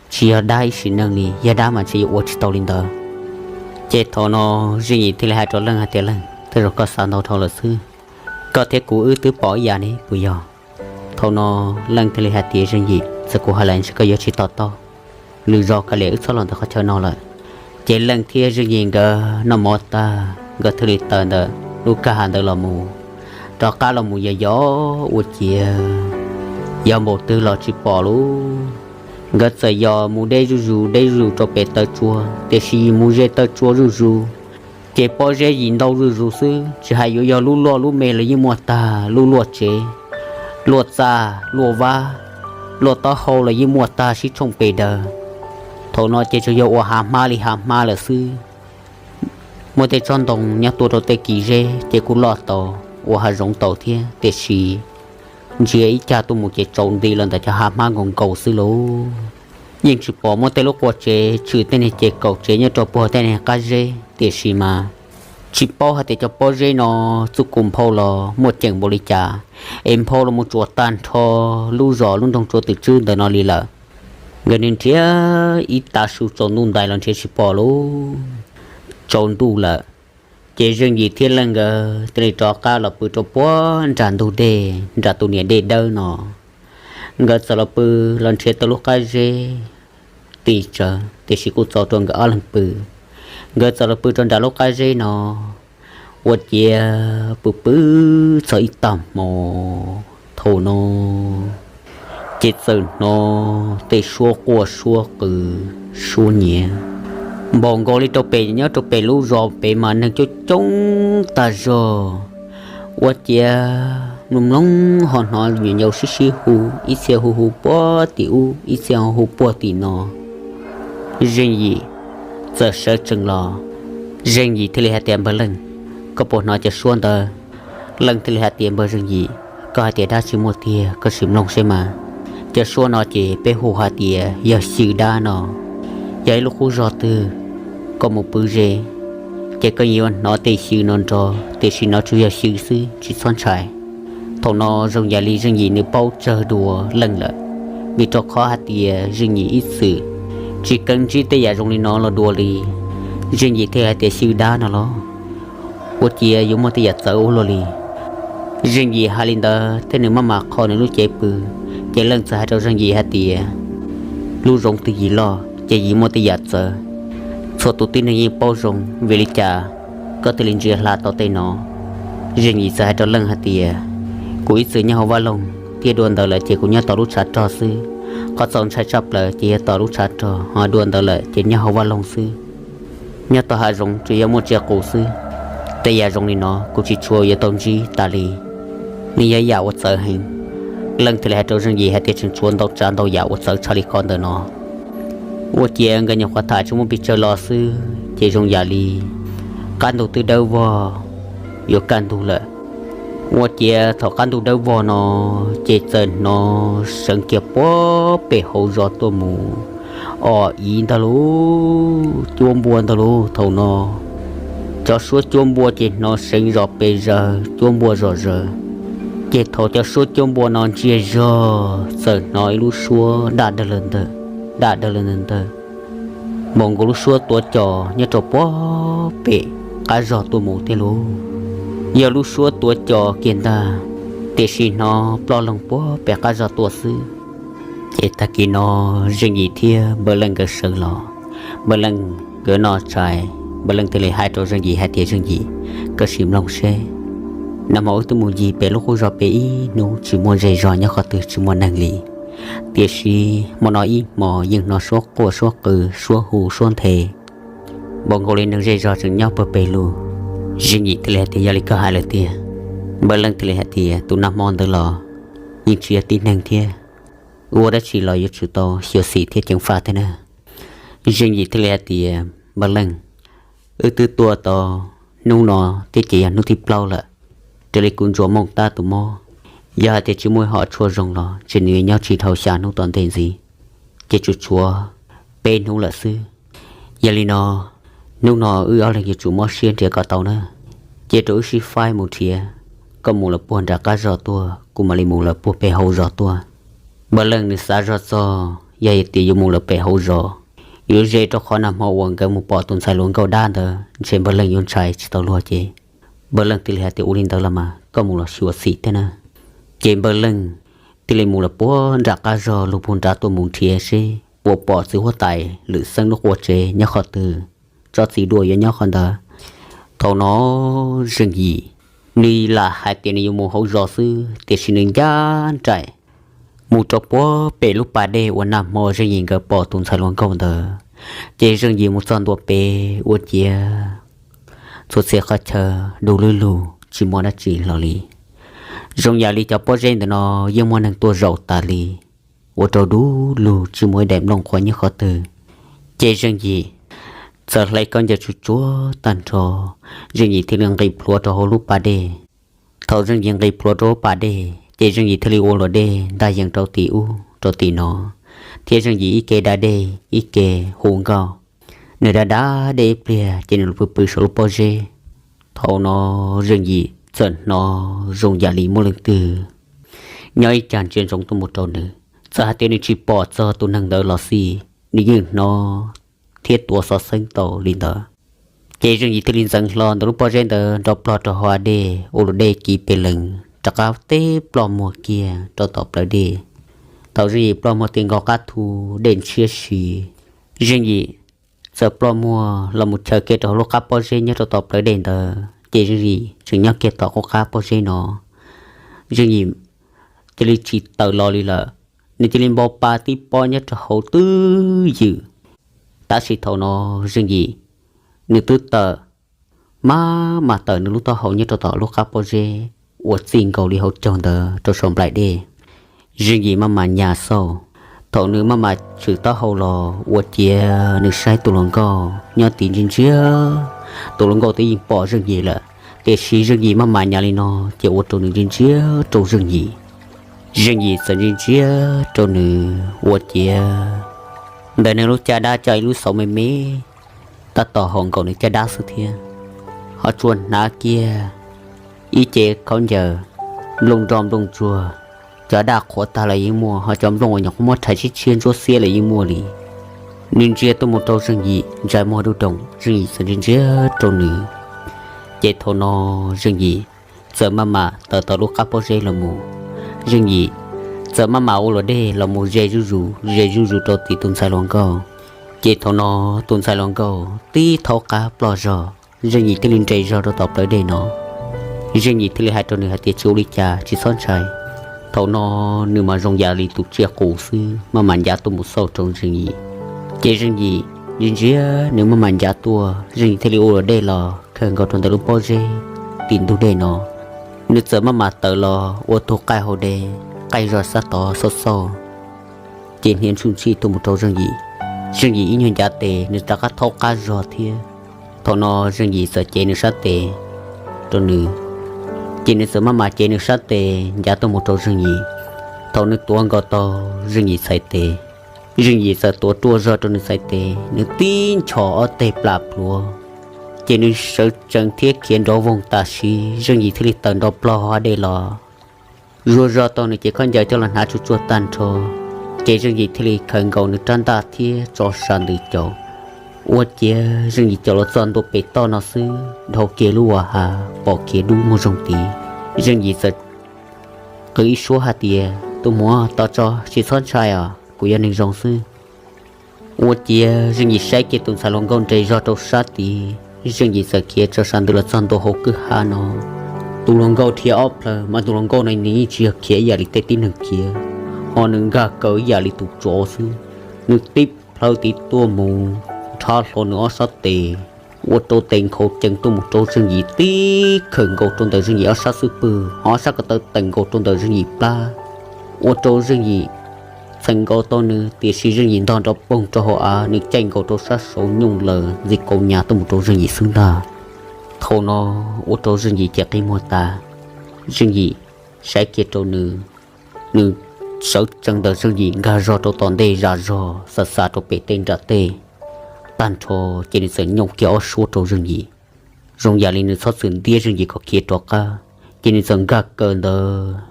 tsis yog dab ib sim neej li, yog dab mas ntshe yuav ua tsis tau li ntawd. Ces thaum no Zeej Yim thiaj li hais rau Leej hais tias, Leej, tej zaum koj xav ntau dhau lawm xwb, koj thiab kuv wb twb pom ib yam ne puas yog? Thaum no Leej thiaj li hais tias, Zeej Yim, txawm kuv hais lawm ntshe koj yuav tsis to taub, lwm zaus kav liam wb txhob los ntawm qhov chaw no lawm. Ces Leej thiab Zeej Yim nkawd noj mov tag nkawd thiaj li tawm ntawm lub kwj ha ntawd los mus, rov qab los mus yos yos ua ciav yos npaum twg los tsis pom lauj. Nkawd txawm yos mus deb zuj zus deb zuj zus rau pem taw tsua, tiam sis mus ze taw tsua zuj zus ces pob zeb yim ntau zuj zus xwb, tsis hais yuav yog lub luaj lub me los yeej muaj tag, lub luaj tsev, luaj txaj, luaj vab, luaj taub hau los yeej muaj tag sib tshooj pes daws. Thaum no ces tsuas yog ua hav hmab li hav hmab lawm xwb. Muaj tej tsob ntoo nyob tuaj rau tej kis zeb ces kuj loj tau, ua hav zoov tau thiab, tiam sis ntsia ib cag tuaj mus ces tsaus nti los ntawm cov hav hmab nkaus nkaus xwb lauj. Yeej tsis pom muaj tej lub qua tsev tshwm tej niag ces kaum tsev nyob rau puag tej niag qab zeb, tiam sis mas tsis paub hais tias cov pob zeb no txuj kum nphau los muaj ceem npaum li cas, es nphau los mus tsuas tag nrho lub zos lub nroog Tsua Twm Tswb ntawm no li lawm. Nkawd niaj nrhiav ib tav su tsaus ntuj ntais los nrhiav tsis pom lauj. Tsaus ntuj lawm, ces Zeej Yim thiab Leej nkawd thiaj li rov qab los pw rau puag nram ntug dej nram tus niam dej dawb no. Nkawd txawm los pw los nrhiav tau lub qab zeb ti tsawv, tiam sis kuj txaus rau nkawd ob leeg pw. Nkawd txawm los pw rau nram lub qab zeb no, ua ciav pw pw txog ib tag hmo, thaum no ces txawm hnov tej suab quaj suab qw, suab nyiav npaum nkaus li rau pem nyob rau pem lub zos pem mas neeg coob coob tag zog. Ua ciav mloog mloog ho hnov nyuam yaus sib sib hu, ib txhia hu hu puag tim ub, ib txhia hu hu puag tim no. Zeej Yim txawm sawv tsees los, Zeej Yim thiaj li hais tias, Npawg Leej, koj puas hnov cov suab ntawd? Leej thiaj li hais tias, Npawg Zeej Yim, koj hais tias dab tsi muaj tiag, koj sim mloog seb mas. Cov suab no ces peb hu hais tias yog Xyw dab no, yog ib lub qub zog twg, koj mus pw ze, ces koj yuav hnov tej xyw no nrov, tiam sis no tsuas yog xyw xwb, tsis txhob ntshai. Thaum no zoo yam li Zeej Yim nws paub tsawg dua Leej lawm, vim rau qhov hais tias Zeej Yim ib txwm tsis keev ntsib tej yam zoo li no los dua li. Zeej Yim thiaj hais tias, Xyw dab no los, ua ciav yuav muaj tej yam txawv ua luaj li. Zeej Yim hais li ntawd thiab nws maj mam qho nws lub cev pw, ces Leej txawm hais rau Zeej Yim hais tias, Lub zoov twg yim loj ces yim muaj tej yam txawv. Txhua tus tib neeg yeej paub zoo, vim li cas koj thiaj li ntsia hla tau tej no? Zeej Yim txawm hais rau Leej hais tias, Kuv ib txwm nyob hauv vaj loog, thiab dua ntawd lawm ces kuv nyob tom lub tshav rog xwb. Qhov txaus ntshai tshaj plaws ces yog tom lub tshav rog, ho dua ntawd lawm ces nyob hauv vaj loog xwb. Nyob tom hav zoov tsuas yog muaj tsiaj qus xwb. Tej yam zoo li no kuv tsis tshua yuav tau ntsib tas li, nws yog yam uas txawv heev. Leej thiaj li hais rau Zeej Yim hais tias, Tseem tshuav ntau tsav ntau yam uas txawv tshaj li qhov ntawm no. Ua ciav nkawd nyuam qhuav tham tsis muaj pes tsawg los xwb ces zoo yam li qab ntug twb dawb vog yuav kaj ntug lawm. Ua ciav thaum qab ntug dawb vog no ces txawm hnov seev kiag puag pem hauv zos tuaj mus, o, ib ntag lauj, cuab npua ntag lauj. Thaum no cov suab cuab npua ces hnov seev zom pes zaws, cuab npua zom zaws. Ces thaum cov suab cuab npua no ntsia zog txawm hnov ib lub suab daj dawg lawg ntawg, daj dawg lawg ntawg ntawg, npaum nkaus lub suab tuav cos nyob rau puag pem qab zog tuaj mus tiag lauj. Yog lub suab tuav cos kiag ntag, tiam sis hnov ploj loog puag pem qab zog tuaj xwb. Ces tag kis no Zeej Yim thiab Npawg Leej nkawd sawv los, Npawg Leej nkawd noj tshais, Npawg Leej thiaj li hais rau Zeej Yim hais tias, Zeej Yim, koj sim mloog seb, nag hmo wb twb mus ncig pem lub qub zos pem ib hnub tsis muaj zej zog nyob qhov twg, tsis muaj neeg li. Tiam sis hmo no ib hmos yeej hnov suab quaj suab qw, suab hu suab nthe, npaum nkaus li neeg zej zog tseem nyob puag pem lug. Zeej Yim thiaj li hais tias, Yog li koj hais lawm tiag. Npawg Leej thiaj li hais tias, Tus nag hmo ntawd los yeej tsis yog tib neeg thiab, ua dab tsi los yuav tsum tau xyuam xim thiab ceev faj thiab na. Zeej Yim thiaj li hais tias, Npawg Leej, wb twb tuaj tau hnub no thiab ces yog hnub thib plaub lawm. Raws li kuv ntsuas mooj tab tus mob, yog hais tias tsis muaj ib hom tshuaj zoo los ntshe nws yuav nyob tsis dhau xya hnub tom ntej ntxiv, ces tsuas tshuav peb hnub lawm xwb. Yog li no, hnub no wb ob leeg yuav tsum mob siab nrhiav kom tau na. Cia rau wb sib faib mus nrhiav, koj mus lawm puag nram qab zos tuaj, kuv mam li mus lawm puag pem hauv zos tuaj. Npawg Leej nws xav zog txog yog tias yuav mus lawm pem hauv zos, yuav ze rau qhov nag hmo uas nkawd mus pom tus ntxhais hluas nkauj dab ntawd ntshe Npawg Leej yuav ntshai tsis tau luag ces Npawg Leej thiaj li hais tias, Ua li ntawd los mas koj mus los xyuam xim thiab na. Ces Npawg Leej thiaj li mus lawm puag nram qab zos lug puag nrad tuaj mus nrhiav seb puas pom txiv huab tais Lwm Xeeb lub qua tsev nyob qhov twg, tsob txiv dua yuav nyob qhov ntawd. Thaum no Zeej Yim nws lam hais tias nws yuav mus hauv zos xwb, tiam sis nws ncaj nraim mus rau puag pem lub pas dej uas nag hmo Zeej Yim nkawd pom tus ntxhais hluas nkauj ntawd. Ces Zeej Yim mus txog ntua pem ua ciav txhua txhia qhov chaw du lug lug tsis muaj dab tsi hlo li. Zoo yam li cov pob zeb ntawm no yeej muaj neeg tuaj zaum tas li, ua rau du lug tsis muaj ib daim nplooj qhuav nyob qhov twg. Ces Zeej Yim txawm hle khaub ncaws tsuj tsuag tag nrho, Zeej Yim thiaj li nqis plhuav rau hauv lub pas dej. Thaum Zeej Yim nqis plhuav rau hauv pas dej ces Zeej Yim thiaj li ua luam dej ntag yees rau tim ub rau tim no, thiab Zeej Yim ib ke da dej ib ke hu nkauj. Nws da da dej ib pliag ces nws los pw pw saum lub pob zeb. Thaum no Zeej Yim txawm hnov zoo yam li muaj leej twg nyob ib cag ntsia ntsoov tuaj mus rau nws. Txawm hais tias nws tsis pom txog tus neeg ntawd los xij, nws yeej hnov thiab tuav xov xeeb tau li ntawd. Ces Zeej Yim thiaj li ntxeev hlo ntawm lub pob zeb ntawd nrov plog rau hauv dej, ua luam dej kiv pes lees rov qab teb ploj muag kiag rau tom plawv dej. Thaum Zeej Yim ploj muag ti nkaus qab thu, dej ntshiab si, Zeej Yim txawm ploj muag los mus chaws kiag rau hauv lub qab pob zeb nyob rau tom plawv dej ntawd, ces Zeej Yim tseem nyob kiag tom qub qab pob zeb no. Zeej Yim cia li tsis tawm los li lawm, nws cia li npau pa tib pob nyob rau hauv twj ywm. Tab sis thaum no Zeej Yim nws twb tawm, maj mam tawm nws lub taub hau nyob rau tom lub qab pob zeb, uas txij nkaus li hauv caug ntawd rau saum nplaim dej. Zeej Yim maj mam nyas xauj. Thaum nws maj mam tshwm taub hau los ua ciav nws saib tus hluas nkauj nyob tid ntsia ntsia. Tus hluas nkauj twb yeej pom Zeej Yim lawm, tiam sis Zeej Yim maj mam nyas li no ces ua rau nws ntsia ntsia rau Zeej Yim. Zeej Yim txawm ntsia ntsia rau nws ua ciav ntawm nws lub caj dab coj ib lub xauv me me tab tom haum nkaus nws caj dab xwb thiab. Ho tsuas hnav kiag ib ce khaub ncaws nplooj nroj nplooj tsuag, cov daj qhuav tag los yeej muaj, ho cov nplooj uas nyuam qhuav muab rhais tshiab tshiab ntsuab xiab los yeej muaj li. Nws ntsia tuaj mus rau Zeej Yim ntsais muag dub doog, Zeej Yim txawm ntsia ntsia rau nws. Ces thaum no Zeej Yim txawm maj mam tawm tau lub qab pob zeb los mus. Zeej Yim txawm maj mam ua luam dej los mus ze zuj zus ze zuj zus rau tim tus ntxhais hluas nkauj. Ces thaum no tus ntxhais hluas nkauj tib thaub qab ploj zog, Zeej Yim thiaj li nres zog rau tom plawv dej no. Zeej Yim thiaj li hais rau nws hais tias tsis ua li cas, tsis txhob ntshai. Thaum no nws mas zoo yam li tus tsiaj qus xwb, maj mam ncav tuaj mus xauj rau Zeej Yim. Ces Zeej Yim ntsia ntsia nws maj mam ncav tuaj, Zeej Yim thiaj li ua luam dej los khaws nkaus rau ntawm lub pob zeb tim ntug dej no. Nws txawm maj mam tawm los ua tug qaij hauv dej, qaij zog sab tod xauj xauj. Ces hnia ntsuj ntsij tuaj mus rau Zeej Yim. Zeej Yim ib nyuag ncav tes nws rov qab thaub qab zog thiab. Thaum no Zeej Yim txawm cev nws sab tes rau nws, ces nws txawm maj mam cev nws sab tes ncav tuaj mus rau Zeej Yim. Thaum nws tuav nkaus tau Zeej Yim txhais tes, Zeej Yim txawm tuav ruaj zog rau nws txhais tes, nws tib nchos ob teg plam pluav, ces nws sawv tsees thiab khiav nrov voog tam sim, Zeej Yim thiaj li tawm nrov plog hauv dej los. Zuag zog tau nws cev khaub ncaws coj los hnav tsuag tsuag tag nrho, ces Zeej Yim thiaj li khaws nkaus nws rab ntaj thiab tso sa ntws caum. Ua ciav Zeej Yim caum los txog ntua pem toj no xwb, dhau kiag lub vas hav pom kiag dub muag zoo tid. Zeej Yim txawm qw ib suab hais tias, tus muam, tos tso, tsis txhob ntshai os, kuv yog neeg zoo xwb. Ua ciav Zeej Yim saib kiag tus ntxhais hluas nkauj nres zog rau sab tid, Zeej Yim txawm khiav tso sa ntws los txog ntua hauv kwj ha no. Tus hluas nkauj dhia ob plhaw, mas tus hluas nkauj no nws yeej tsis yog khiav ib yam li tej tib neeg khiav, ho nws nkag kaw ib yam li tus tsov xwb. Nws tib plhaw tid tuaj mus, nrhav hlo nws ob sab tes, ua rau tes nkhaus cees tuaj mus rau Zeej Yim tib khawm nkaus rau ntawm Zeej Yim ob sab xub pwg, ho ob sab ko taw teem nkaus rau ntawm Zeej Yim plab, ua rau Zeej Yim txheem nkaus tau nws, tiam sis Zeej Yim ntog nrov poog rau hauv av, nws caij nkaus rau sab saud nyooj laws ntxi kaus nyas tuaj mus rau Zeej Yim xwb ntag. Thaum no ua rau Zeej Yim ces qi muag tas. Zeej Yim saib kiag rau nws, nws sawv tsees ntawm Zeej Yim nkag zog rau tom ntej zas zog xav xav rau pem tej nram tej tag nrho, ces nws txawm nyooj kiag ob suab rau Zeej Yim, zoo yam li nws txhob txwm ntiab Zeej Yim kom khiav rov qab. Ces nws txawm nkag kaw ntawd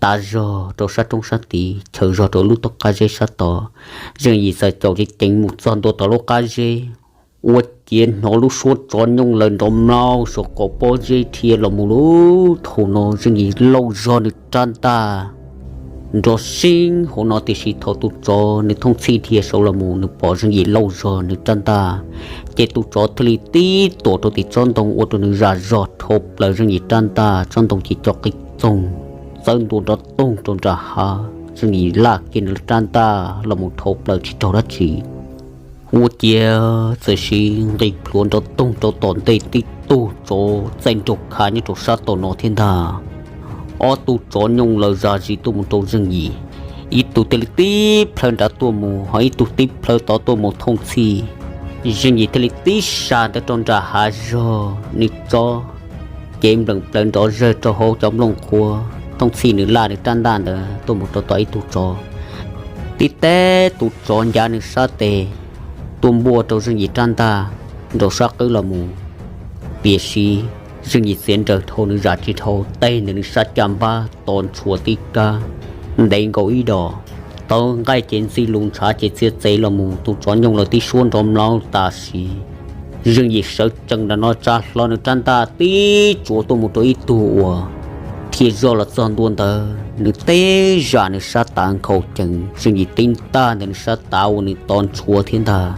tav zog rau sab roob sab tid, chaws zog rau lub toj qab zeb sab tod. Zeej Yim txawm caum ceev ceev mus txog ntua tom lub qab zeb, ua ciav hnov lub suab tsov nyooj laws nrov mlaug saum qaum pob zeb dhia los mus lub. Thaum no Zeej Yim lauj zog nws rab ntaj nrov seeb hauv no, tiam sis thaum tus tsov nws thooj txhij dhia saud los mus, nws pom Zeej Yim lauj zog nws rab ntaj, ces tus tsov thiaj li tib tuam rau tim tsob ntoo ua rau nws zas zog dhau plaws Zeej Yim rab ntaj, tsob ntoo ces co qig txoog txawb ntua nrov toog rau nram hav. Zeej Yim laj kiag nws rab ntaj los mus dhau plaws tsis raug dab tsi. Ua ciav txawm siv nqis plhuav nrov toog rau tom ntej tib tug tsov txaij nraug khav nyob rau sab tom no thiab ntag. Ob tug tsov nyooj laws zam zis tuaj mus rau Zeej Yim, ib tug thiaj li tib plhaw nrad tuaj mus, ho ib tug tib plhaw tod tuaj mus thooj txhij. Zeej Yim thiaj li tib sa ntawd rau nram hav zog, nws tso cev npleem plaws nrov zawg rau hauv cov nplooj qhuav, thooj txhij nws laj nws rab ntaj ntawd tuaj mus rau tom ib tug tsov. Tib teb tus tsov ncav nws sab tes tuaj npuaj rau Zeej Yim rab ntaj nraum sab qwb los mus, tiam sis Zeej Yim txiav nraws dhau nws zam tsis dhau, teg ntawm nws sab caj npab to ntshua tib kab, ntev nkaus ib dos, tawv nqaij ces ntxi lus ntshav ces txiav txev los mus, tus tsov nyooj laws tib suab nrov mlaub tas sim. Zeej Yim sawv tsees ntawm no tsa hlo nws rab ntaj tib tsuav tuaj mus rau ib tug uas dhia zog los txog ntua ntawd, nws teb zam nws sab tav nkhaus cees, Zeej Yim tib ntaj ntawm nws sab tav ua nws to ntshua thiab ntag.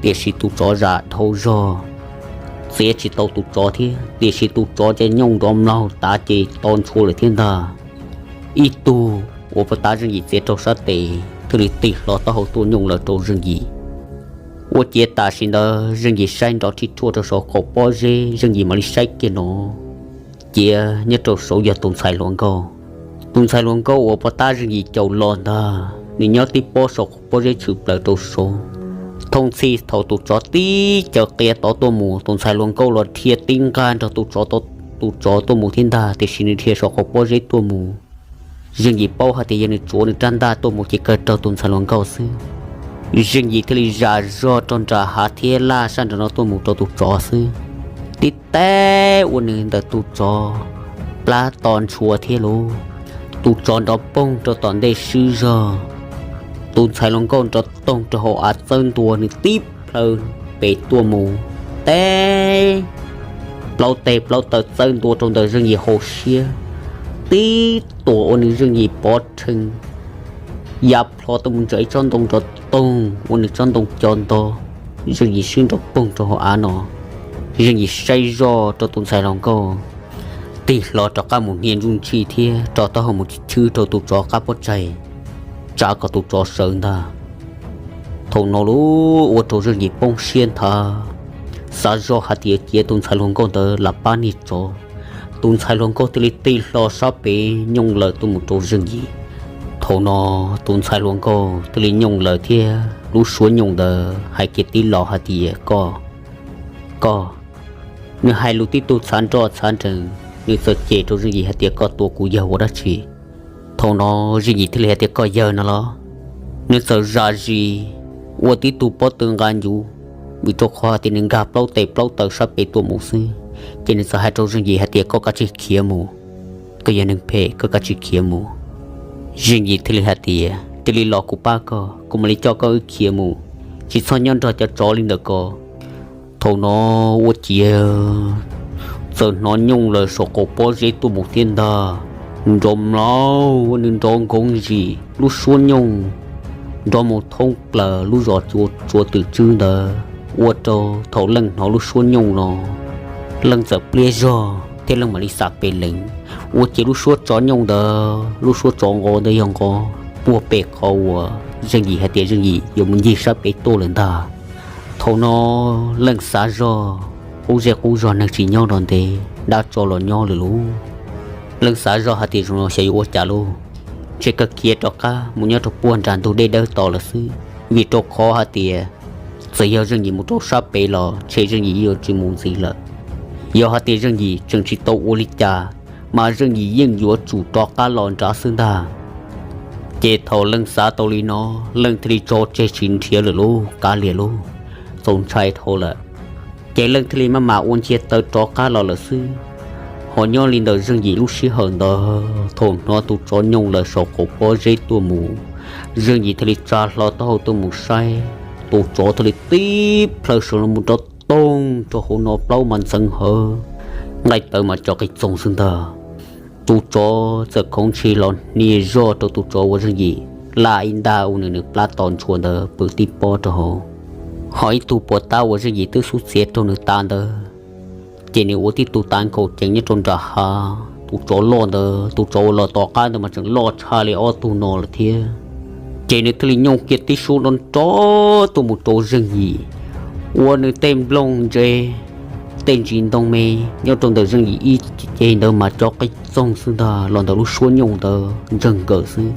Tiam sis tus tsov zam dhau zog txiav tsis tau tus tsov thiab, tiam sis tus tsov ces nyooj nrov mlaug tav ces to ntshua lawm thiab ntag. Ib tug uas puag ta Zeej Yim txiav rau sab tes thiaj li tig hlo taub hau tuaj nyooj laws rau Zeej Yim. Ua ciav tam sim ntawd Zeej Yim saib nrov rhij rhuaj rau saum qaum pob zeb, Zeej Yim mam li saib kiag no, ciav nyob rau saud yog tus ntxhais hluas nkauj. Tus ntxhais hluas nkauj uas pov tab Zeej Yim caum los ntag, nws nyob tib pob saum qaum pob zeb tshwm plaws rau saud. Thooj txhij thaum tus tsov tib caws qia tod tuaj mus, tus ntxhais hluas nkauj los dhia tib nqag nrog tus tsov, tus tsov tuaj mus thiab ntag, tiam sis nws dhia saum qaum pob zeb tuaj mus. Zeej Yim paub hais tias yog nws tsuav nws rab ntaj tuaj mus ces kawg raug tus ntxhais hluas nkauj xwb. Zeej Yim thiaj li zam zog rau nram hav thiab laj sab nram no tuaj mus rau tus tsov xwb. Tib teb ua nws ntawm tus tsov plab to ntshua thiab lauj. Tus tsov nrov poog rau tom ntej swb zog, tus ntxhais hluas nkauj nrov toog rau hauv av txawb ntua, nws tib plhaw pem tuaj mus, teb plaub teg plaub taw txawb ntua rau ntawm Zeej Yim hauv siab, tib tuam ua nws Zeej Yim pov rhees ya plho tuaj mus ntsaws ib tsob ntoo nrov toog ua nws tsob ntoo co nto. Zeej Yim swb nrov poog rau hauv av no. Zeej Yim saib zoj rau tus ntxhais hluas nkauj, tig hlo rov qab mus hnia ntsuj ntsig thiab rau taub hau mus chwb rau tus tsov qab pob tsaig, tsa kom tus tsov sawv ntag. Thaum no lub ua rau Zeej Yim poob siab nthav, xav zoj hais tias cia tus ntxhais hluas nkauj ntawd lam pab niag tsov. Tus ntxhais hluas nkauj thiaj li tig hlo sab pem nyooj lawm tuaj mus rau Zeej Yim. Thaum no tus ntxhais hluas nkauj thiaj li nyooj lawm thiab lub suab nyooj ntawd hais kiag tib lo hais tias, Koj, koj, nws hais lus tib tug txhav nroj txhav nrees, nws txawm cem rau Zeej Yim hais tias, Koj tua kuv yawg ua dab tsi? Thaum no Zeej Yim thiaj li hais tias, Koj yawg no los? Nws txawm zam zis ua tib tug pob tw nqa ncuv, vim rau qhov hais tias nws nkag plaub tes plaub taw sab pem tuaj mus xwb. Ces nws txawm hais rau Zeej Yim hais tias, Koj kav tsij khiav mus, koj yog neeg phem, koj kav tsij khiav mus. Zeej Yim thiaj li hais tias, Cia li los kuv pab koj, kuv mam li coj koj wb khiav mus, tsis txhob nyob nrog cov tsov li ntawm ko. Thaum no ua ciav txawm hnov nyooj lawm saum qaum pob zeb tuaj mus thiab ntag. Nrov mlaug, nws nrov nkoov zim lub suab nyooj nrov mus thoob plaws lub zos Tsuas Twm Tswb ntawd, ua rau thaum leej hnov lub suab nyooj no, leej txawm pliab zog thiab leej mam li xam pem lees. Ua ciav lub suab tsov nyooj ntawd, lub suab tsov nqov ntawd yog nqov puag pem qhov uas Zeej Yim hais tias Zeej Yim yuav mus ncig sab pem tuaj lawm ntag. Thaum no leej xav zog, qub zej qub zog neeg tsis nyob rau ntev, dab tsov los nyob lawm lauj. Leej xav zoj hais tias zoo no xyov yuav ua cas lauj, ntshe kawg khiav rov qab mus nyob rau puag nram ntug dej dawb tos lawm xwb, vim rau qhov hais tias txawm yog Zeej Yim mus rau sab pem los ntshe Zeej Yim yuav tsis mus ntxiv lawm. Yog hais tias Zeej Yim tseem tsis tau ua li cas, mas Zeej Yim yeej yuav tsum rov qab los nrad xwb ntag. Ces thaum leej xav tau li no, leej thiaj li tso tseg tsis nrhiav lawm lauj, kav liam lauj, txaus ntshai dhau lawm. Ces leej thiaj li maj mam ua ntsia taw rov qab los lawm xwb. Ho nyob li ntawm Zeej Yim lub sij hawm ntawd, thaum hnov tus tsov nyooj lawm saum qaum pob zeb tuaj mus, Zeej Yim thiaj li tsa hlo taub hau tuaj mus saib, tus tsov thiaj li tib plhaw sawv los mus nrov toog rau hauv no plaub mas ntxeev hawv, nqaij tawv mas tso qis txoog xwb ntag. Tus tsov txawm khoov ntshis los hnia zoj rau tus tsov uas Zeej Yim laj ib ntaj ua nws nws plab to ntshua ntawd pw tib pob rau hauv. Ho ib tug puas tab uas Zeej Yim twb xub txiav raug nws tav ntawd, ces nws ua tib tug tav nkaus ceev nyob rau nram hav. Tus tsov loj ntawd, tus tsov uas los tom qab ntawd mas tseem loj tshaj li ob tug no lawm thiab. Ces nws thiaj li nyooj kiag tib suab nrov nrov tuaj mus rau Zeej Yim, ua nws tej nplooj ntse, tej ntsis ntoo me nyob rau ntawm Zeej Yim ib ce ntawd mas co qis txoog xwb ntag, los ntawm lub suab nyooj ntawd ntseeg nkawm xwb.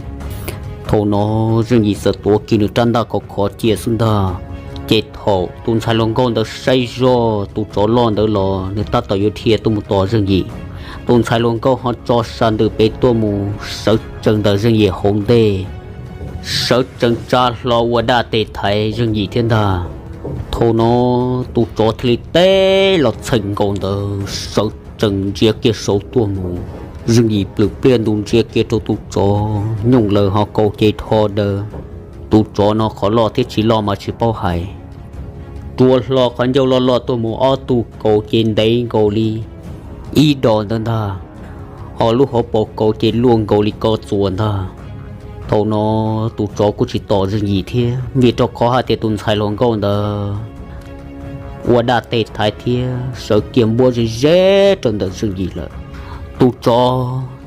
Thaum no Zeej Yim txawm tuav kiag nws rab ntaj khov khov cia xwb ntag. Ces thaum tus ntxhais hluas nkauj ntawd saib zoj tus tsov loj ntawd los nws tab tom yuav dhia tuaj mus tos Zeej Yim. Tus ntxhais hluas nkauj ho tso sa ntws pem tuaj mus sawv tsees ntawm Zeej Yim hauv ntej, sawv tsees tsa hlo ua daj tes thaiv Zeej Yim thiab ntag. Thaum no tus tsov thiaj li teb los txheem nkaus ntawd sawv tsees ntsia kiag saud tuaj mus. Zeej Yim plhws pliaj ntus ntsia kiag rau tus tsov, nyooj lawm ho kaus ces dho daws. Tus tsov no qhov loj thiab tsis loj mas tsis paub hais. Rua hlo qhov ncauj loj loj tuaj mus ob tug kaus ces ntev nkaus li ib dos ntawd ntag, ho lub hauv paus kaus ces luaj nkaus li ko txuas ntag. Thaum no tus tsov kuj tsis tom Zeej Yim thiab, vim rau qhov hais tias tus ntxhais hluas nkauj ntawd ua daj tes thaiv thiab sawv kiag npuab ze ze rau ntawm Zeej Yim lawm. Tus tsov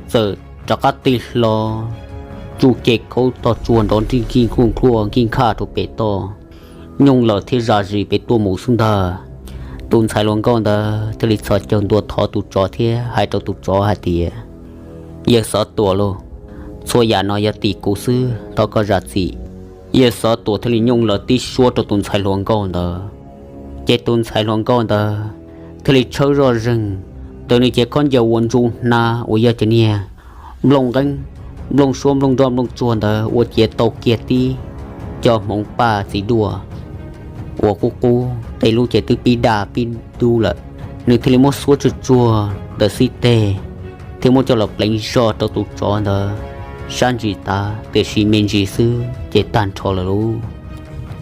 txawm rov qab tig hlo, tsuj ce khaub tog tsua nrov nrij nkij nkuj nkuaj nkij nkhaj rau pem toj, nyooj lawm thiab zam zis pem tuaj mus xwb ntag. Tus ntxhais hluas nkauj ntawd thiaj li txhos caug ntua thov tus tsov thiab hais rau tus tsov hais tias, Yawg Xov Tuam lauj, txhua yam no yog tim kuv xwb, thov koj zam txim. Yawg Xov Tuam thiaj li nyooj lawv tib suab rau tus ntxhais hluas nkauj ntawd, ces tus ntxhais hluas nkauj ntawd thiaj li tshawb zoj zeeg ntawm nws cev khaub ncaws uas ntsuj hnab uas yog cov niag nplooj nqeeb, nplooj suab, nplooj nroj, nplooj tsuag ntawd ua ciav tau kiag tib co hmoov paj txiv duaj uas qub qub, tej lub ces twb pib daj pib dub lawm. Nws thiaj li muab xuab tsuag tsuag ntawm xib teg thiab muab coj los pleev zoj rau tus tsov ntawd sab ntsis tav, tiam sis me ntsis xwb ces tag nrho lawm lauj.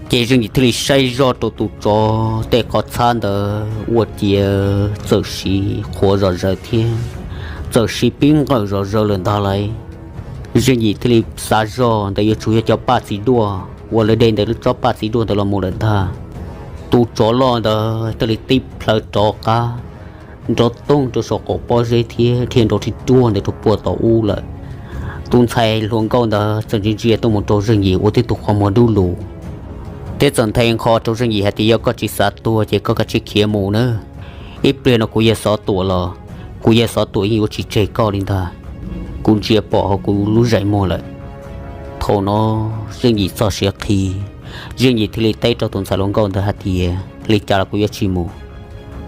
Ces Zeej Yim thiaj li saib zoj rau tus tsov tej qhov txhab ntawd ua ciav txawm siv qhuav zom zaws thiab txawm siv pib nqawm zom zaws lawm ntag lauj. Zeej Yim thiaj li xav zoj ntawd yuav tsum yog cov paj txiv duaj uas lawv de ntawm lub tsob paj txiv duaj ntawd los mus lawm ntag. Tus tsov loj ntawd thiaj li tib plhaw rov qab nrov toog rau saum qaum pob zeb thiab dhia nrov ri ruaj ntawd rau puag tom ub lawm. Tus ntxhais hluas nkauj ntawd txawm ntsia ntsia tuaj mus rau Zeej Yim ua tib tug qhov muag dub lug thiab txawm nthe nqho rau Zeej Yim hais tias, Yog koj tsis xav tuag ces koj kav tsij khiav mus nawb. Ib pliag no kuv yawg Xov Tuam los kuv yawg Xov Tuam yeej yuav tsis tseg koj li ntag. Kuv ntsia pom hauv kuv lub zeem muag lawm. Thaum no Zeej Yim txoj siab qhib, Zeej Yim thiaj li teb rau tus ntxhais hluas nkauj ntawd hais tias, Li cas los kuv yuav tsis mus.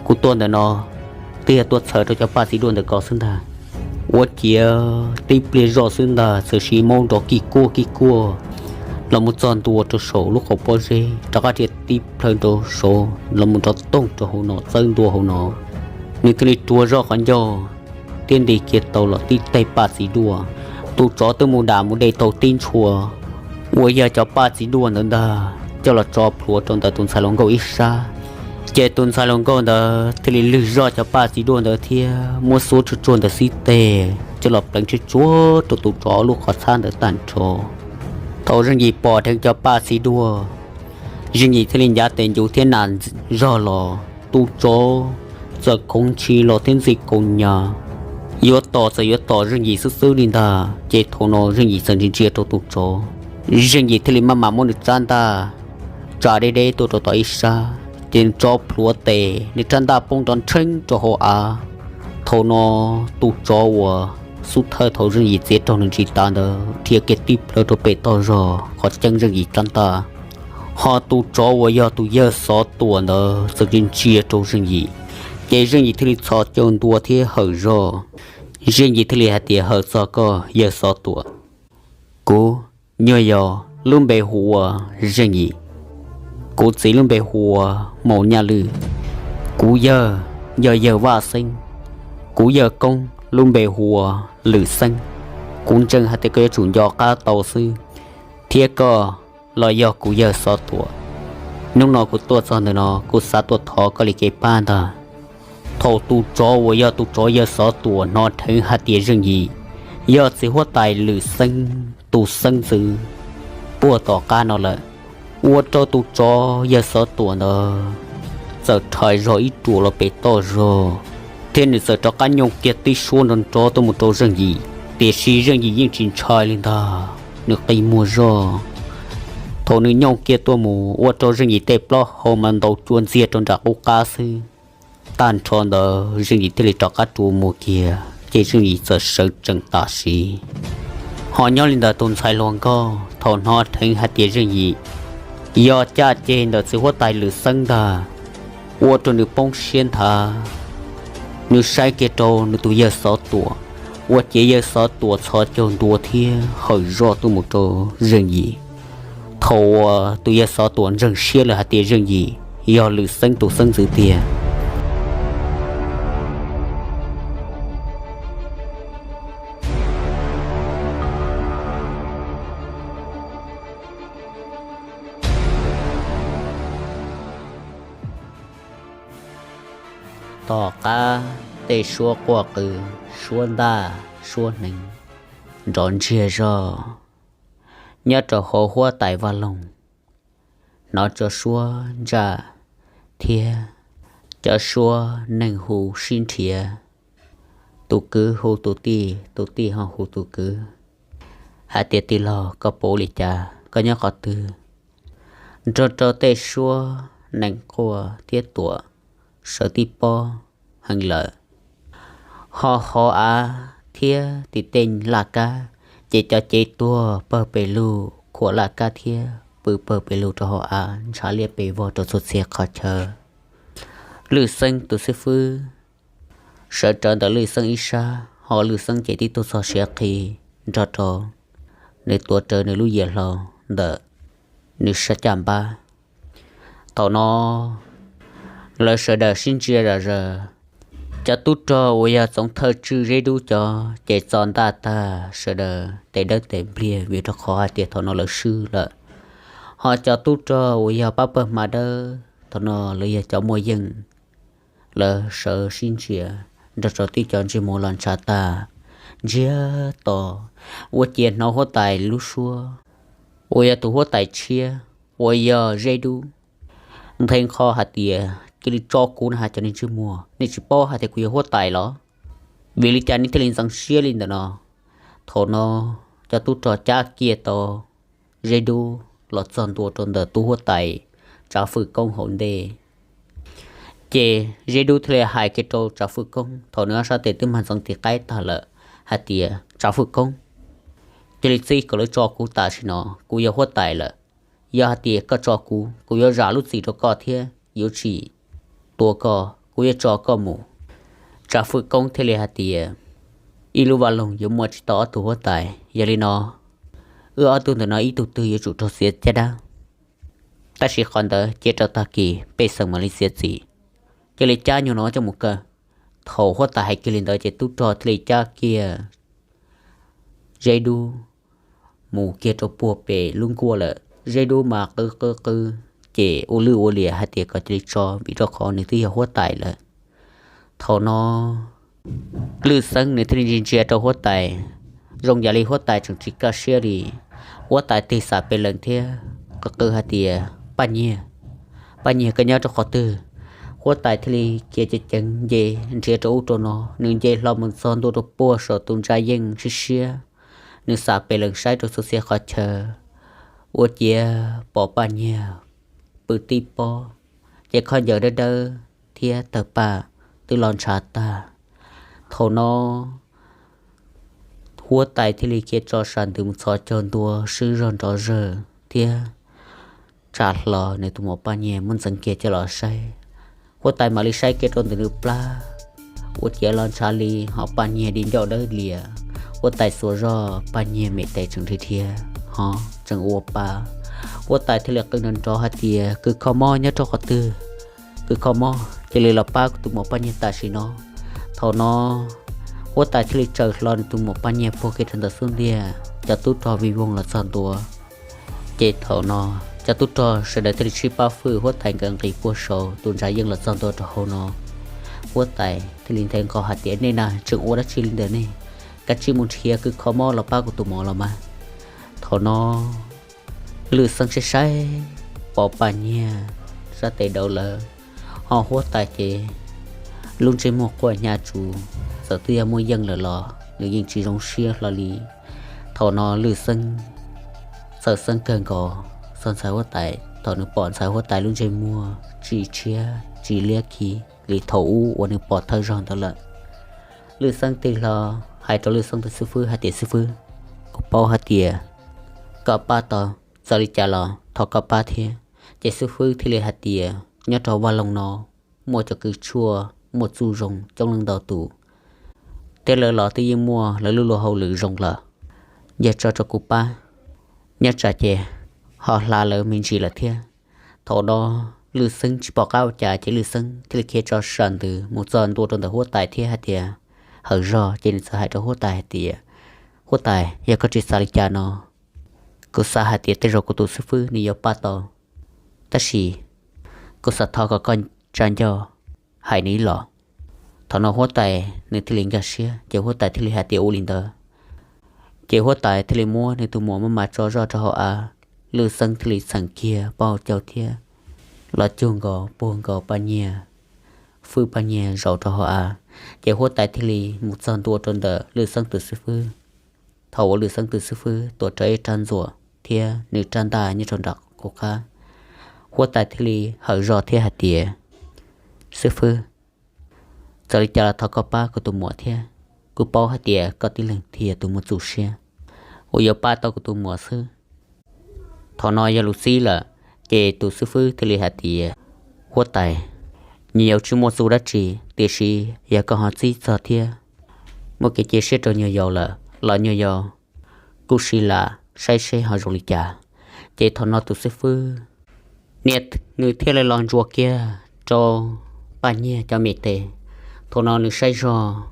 Kuv tuaj ntawm no twb yog tuaj txhawb rau cov paj txiv duaj ntawm ko xwb ntag. Ua ciav tib pliag zoj xwb ntag txawm siv maub nrov kij kuaj kij kuaj los mus txog ntua rau saum lub qaum pob zeb, rov qab dhia tib plhaw rau saud los mus nrov toog rau hauv no, txawb ntua hauv no. Nws thiaj li rua zoj qhov ncauj thiab nti kiag tau los tib teg paj txiv duaj. Tus tsov twb mus dam mus de tau tib ntshua uas yog cov paj txiv duaj ntawd ntag coj los tso plhuav rau ntawm tus ntxhais hluas nkauj ib sab. Ces tus ntxhais hluas nkauj ntawd thiaj li lwg zoj cov paj txiv duaj ntawd thiab muab xuab tsuag tsuag ntawm xib teg coj los pleev tsuag tsuag rau tus tsov lub qhov txhab ntawd tag nrho. Thaum Zeej Yim pom dheev cov paj txiv duaj, Zeej Yim thiaj li ncav tes ncuv thiab nas zog los. Tus tsov txawm khoov ntshis los thiab ntxi kaus hniav, yuav tom txawm yuav tom Zeej Yim xwb xwb li ntag. Ces thaum no Zeej Yim txawm ntsia ntsia rau tus tsov, Zeej Yim thiaj li maj mam muab nws tsab ntaj tsa deb deb tuaj rau tom ib sab, ces nws tso plhuav tes, nws tsab ntaj poob nrov nrheeb rau hauv av. Thaum no tus tsov uas xub thawj thaum Zeej Yim txiav raug nws ntsis tav ntawd dhia kiag tib plhaw rau pem toj zog qhov ceeb Zeej Yim tsab ntaj. Ho tus tsov uas yog tus yawg Xov Tuam ntawd txawm ntsia ntsia rau Zeej Yim, ces Zeej Yim thiaj li txhos caug ntua thiab hawm zog. Zeej Yim thiaj li hais tias, Hawm txog koj yawg Xov Tuam. Kuv nyuag yau lub npe hu ua Zeej Yim. Kuv txiv lub npe hu ua Maum Nyaj Lwj. Kuv yawg yog yawg Vaj Xeeb. Kuv yawg koob lub npe hu ua Lwm Xeeb. Kuv ntseeg hais tias koj yuav tsum nco qab tau xwb, thiab koj los yog kuv yawg Xov Tuam. Hnub no kuv tuaj txog ntawm no kuv xav tuaj thov koj li kev pab ntag. Thaum tus tsov uas yog tus tsov yawg Xov Tuam hnov dheev hais tias Zeej Yim yog txiv huab tais Lwm Xeeb tus xeeb ntxwv puag tom qab no lawm, ua rau tus tsov yawg Xov Tuam ntawd txawm rhais zog ib ruam los pem toj zog, thiab nws txawm rov qab nyooj kiag tib suab nrov nrov tuaj mus rau Zeej Yim. Tiam sis Zeej Yim yeej tsis ntshai li ntag, nws qi muag zog. Thaum nws nyooj kiag tuaj mus ua rau Zeej Yim tej plaub hau mas ntaus cua ntxiag rau nram qub qab xwb. Tag nrho ntawd Zeej Yim thiaj li rov qab rua muag kiag, ces Zeej Yim txawm sawv tsees tam sim. Ho nyob li ntawd tus ntxhais hluas nkauj thaum hnov dheev hais tias Zeej Yim yog caj ceg ntawm txiv huab tais Lwm Xeeb ntag, ua rau nws poob siab nthav. Nws saib kiag rau nws tus yawg Xov Tuam, ua ciav yawg Xov Tuam txhos caug ntua thiab hawm zoj tuaj mus rau Zeej Yim. Thaum uas tus yawg Xov Tuam ntseeg siab lawm hais tias Zeej Yim yog Lwm Xeeb tus xeeb ntxwv tiag, tom qab tej suab quaj qw, suab ntaj, suab hneev nrov ntsiag zog nyob rau hauv huab tais vaj loog, hnov cov suab ntsaj thiab cov suab neeg hu sib nrhiav, tus kwv hu tus tij, tus tij ho hu tus kwv hais tias, Tij laug, koj puas ua li cas? Koj nyob qhov twg? Nrog rau tej suab nees quaj thiab tuam sawv tib pob heev lawm. Ho hauv av thiab tim tej laj kab, ces cov cev tuag pawg pes lug khuam laj kab thiab pw pawg pes lug rau hauv av, ntshav liab pes vog rau txhua txhia qhov chaw. Lwj Xeeb tus xib fwb sawv rawv ntawm Lwj Xeeb ib sab, ho Lwj Xeeb ces tib tug txog siav qhi nrog rau nws tuav rawv nws lub yias hlau ntawm nws sab caj npab. Thaum no lawv sawv daws sib ntsia zom zaws. Cov tub rog uas yog Txoov Thawj Tswj Zeb Dub cov ces txo ntaj tag, sawv daws tes dawb tes npliag vim rau qhov hais tias thaum no lawv swb lawm. Ho cov tub rog uas yog pab pawg hma dawb thaum no lawv yog cov muaj yeej, lawv sawv sib ntsia nrog rau tib co ntsej muag los ntshav tag, ntsiag to, ua ciav hnov huab tais lub suab uas yog tus huab tais tshiab uas yog Zeb Dub nthe nqho hais tias, cia li tso kuv na has cov niag ntsej muag, nej tsis paub hais tias kuv yog huab tais los? Vim li cas nej thiaj li ntxeev siab li ntawm no? Thaum no cov tub rog cab kiag tau Zeb Dub los txog ntua rau ntawm tub huab tais Tsav Fwj Koob hauv ntej. Ces Zeb Dub thiaj li hais kiag rau Tsav Fwj Koob thaum nws ob sab tes twb mag ntxeev tiv qaib tag lawm hais tias, Tsav Fwj Koob, cia li txib kom lawv tso kuv tam sim no, kuv yog huab tais lawm. Yog hais tias koj tso kuv, kuv yuav zam lub txim rau koj thiab yuav tsis tua koj, kuv yuav tso koj mus. Tsav Fwj Koob thiaj li hais tias, ib lub vaj loog yuav muaj tsis tau ob tug huab tais, yog li no wb ob tug ntawm no ib tug twg yuav tsum raug txiav caj dab. Tab sis qhov ntawd cia rau tag kis pej xeem mam li txiav txim. Cia li cab nyuag no coj mus kaw. Thaum huab tais hais kiag li ntawd ces tub rog thiaj li cab kiag Zeb Dub mus kiag rau puag pem lub nkuaj lawm. Zeb Dub mas qw qw qw, ces ua lwj ua liam hais tias kom cia li tso vim rau qhov nws twb yog huab tais lawm. Thaum no Lwj Xeeb nws thiaj li ntsia ntsia rau huab tais, zoo yam li huab tais tseem tsis kaj siab li. Huab tais tig xam pes lees thiab qw qw hais tias, Paj Nyiag, Paj Nyiag, koj nyob rau qhov twg? Huab tais thiaj li khiav ceev ceev nce nrhiav rau ub rau no, nws nce hlo mus txog ntua rau puag saum tus ntsa yeej siab siab. Nws xam pes lees saib rau txhua txhia qhov chaw, ua ciav pom Paj Nyiag pw tib pob, ces khaub ncaws dawb dawb thiab tawg paj twb los ntshav tag. Thaum no huab tais thiaj li khiav tso sam ntws mus txhos caug ntua swb zog nrov zawg thiab tsa hlo nws tus muam Paj Nyiag muab ntxeev kiag coj los saib. Huab tais mam li saib kiag rau ntawm nws plab, ua ciav los ntshav li, ho Paj Nyiag di ncauj dawb lias. Huab tais xuas zog, Paj Nyiag me tes tseem dhia dhia, ho tseem ua pa. Huab tais thiaj li qw nrov nrov hais tias, Kws kho mob nyob rau qhov twg? Kws kho mob, cia li los pab kuv tus muam Paj Nyiag tam sim no. Thaum no huab tais thiaj li tsaws hlo nws tus muam Paj Nyiag puag kiag rau ntawm xub ntiag, cov tub rog vij voog los txog ntua. Ces thaum no cov tub rog sawv daws thiaj li sib pab hwm huab tais nkawd nqis puag saum tus ntsa yeej los txog ntua rau hauv no. Huab tais thiaj li nthe nqho hais tias, Nej na tseem ua dab tsi li ntawm nej? Kav tsij mus nrhiav kws kho mob los pab kuv tus muam los mas. Thaum no Lwj Xeeb saib saib pom Paj Nyiag sab tes dau lawm, ho huab tais ces lub ntsej muag quaj hnyav tsuv, txawm twb yog muaj yeej lawm los nws yeej tsis zoo siab hlo li. Thaum no Lwj Xeeb txhawj xeeb kawg nkaus, txog ntxhais huab tais, thaum nws pom ntxhais huab tais lub ntsej muag tsis tshiab tsis liab khi li thaum ub uas nws pom thawj zaug ntawd lawm. Lwj Xeeb tig hlo hais rau Lwj Xeeb tus xib fwb hais tias, Xib fwb, kuv paub hais tias koj pab tau, txawm li cas los thov koj pab thiab. Ces xib fwb thiaj li hais tias, Nyob rau vaj loog no muaj cov kws tshuaj muaj txuj zoo coob leej ntau tus, thiab lawv los twb yeej muaj lawv lub luag hauj lwm zoo lawm. Yog tso rau kuv pab, nyob tsam ces ho hla lawv me ntsis lawm thiab. Thaum no Lwj Xeeb tsis pom qab ua cas ces Lwj Xeeb thiaj li khiav tso sam ntws mus txog ntua rau ntawm huab tais thiab hais tias, Hawm zog. Ces nws txawm hais rau huab tais hais tias, Huab tais, yog koj tsis xav li cas no, kuv xav hais tias tej zaum kuv tus xib fwb nws yuav pab tau, tab sis kuv xav thov kom koj tsa ncauj hais nws ib los. Thaum no huab tais nws thiaj li nkag siab, ces huab tais thiaj li hais tias ua li ntawd. Ces huab tais thiaj li muab nws tus muam maj mam tso zoj rau hauv av. Lwj Xeeb thiaj li txheem kiag pob hau caug thiab los cug nkaus puag nkaus Paj Nyiag, hwj Paj Nyiag zaum rau hauv av. Ces huab tais thiaj li mus txog ntua rau ntawm Lwj Xeeb tus xib fwb. Thaum uas Lwj Xeeb tus xib fwb tuav rawv ib rab ntxuam thiab nws rab ntaj nyob rau nram qab, huab tais thiaj li hawm zog thiab hais tias, Xib fwb, txawm li cas los thov koj pab kuv tus muam thiab. Kuv paub hais tias koj tib leeg thiaj yog tus muaj txuj siab uas yuav pab tau kuv tus muam xwb. Thaum no yog lus txib lawm, ces tus xib fwb thiaj li hais tias, huab tais, nyuam yaus tsis muaj txuj dab tsi, tiam sis yog koj ho txib txog thiab muaj kev cia siab rau nyuam yaus lawm los nyuam yaus kuj sim lam saib seb ho zoo li cas. Ces thaum no tus xib fwb niam nws thiaj li los ntsuas kiag rau Paj Nyiag cov me tes. Thaum no nws saib zog,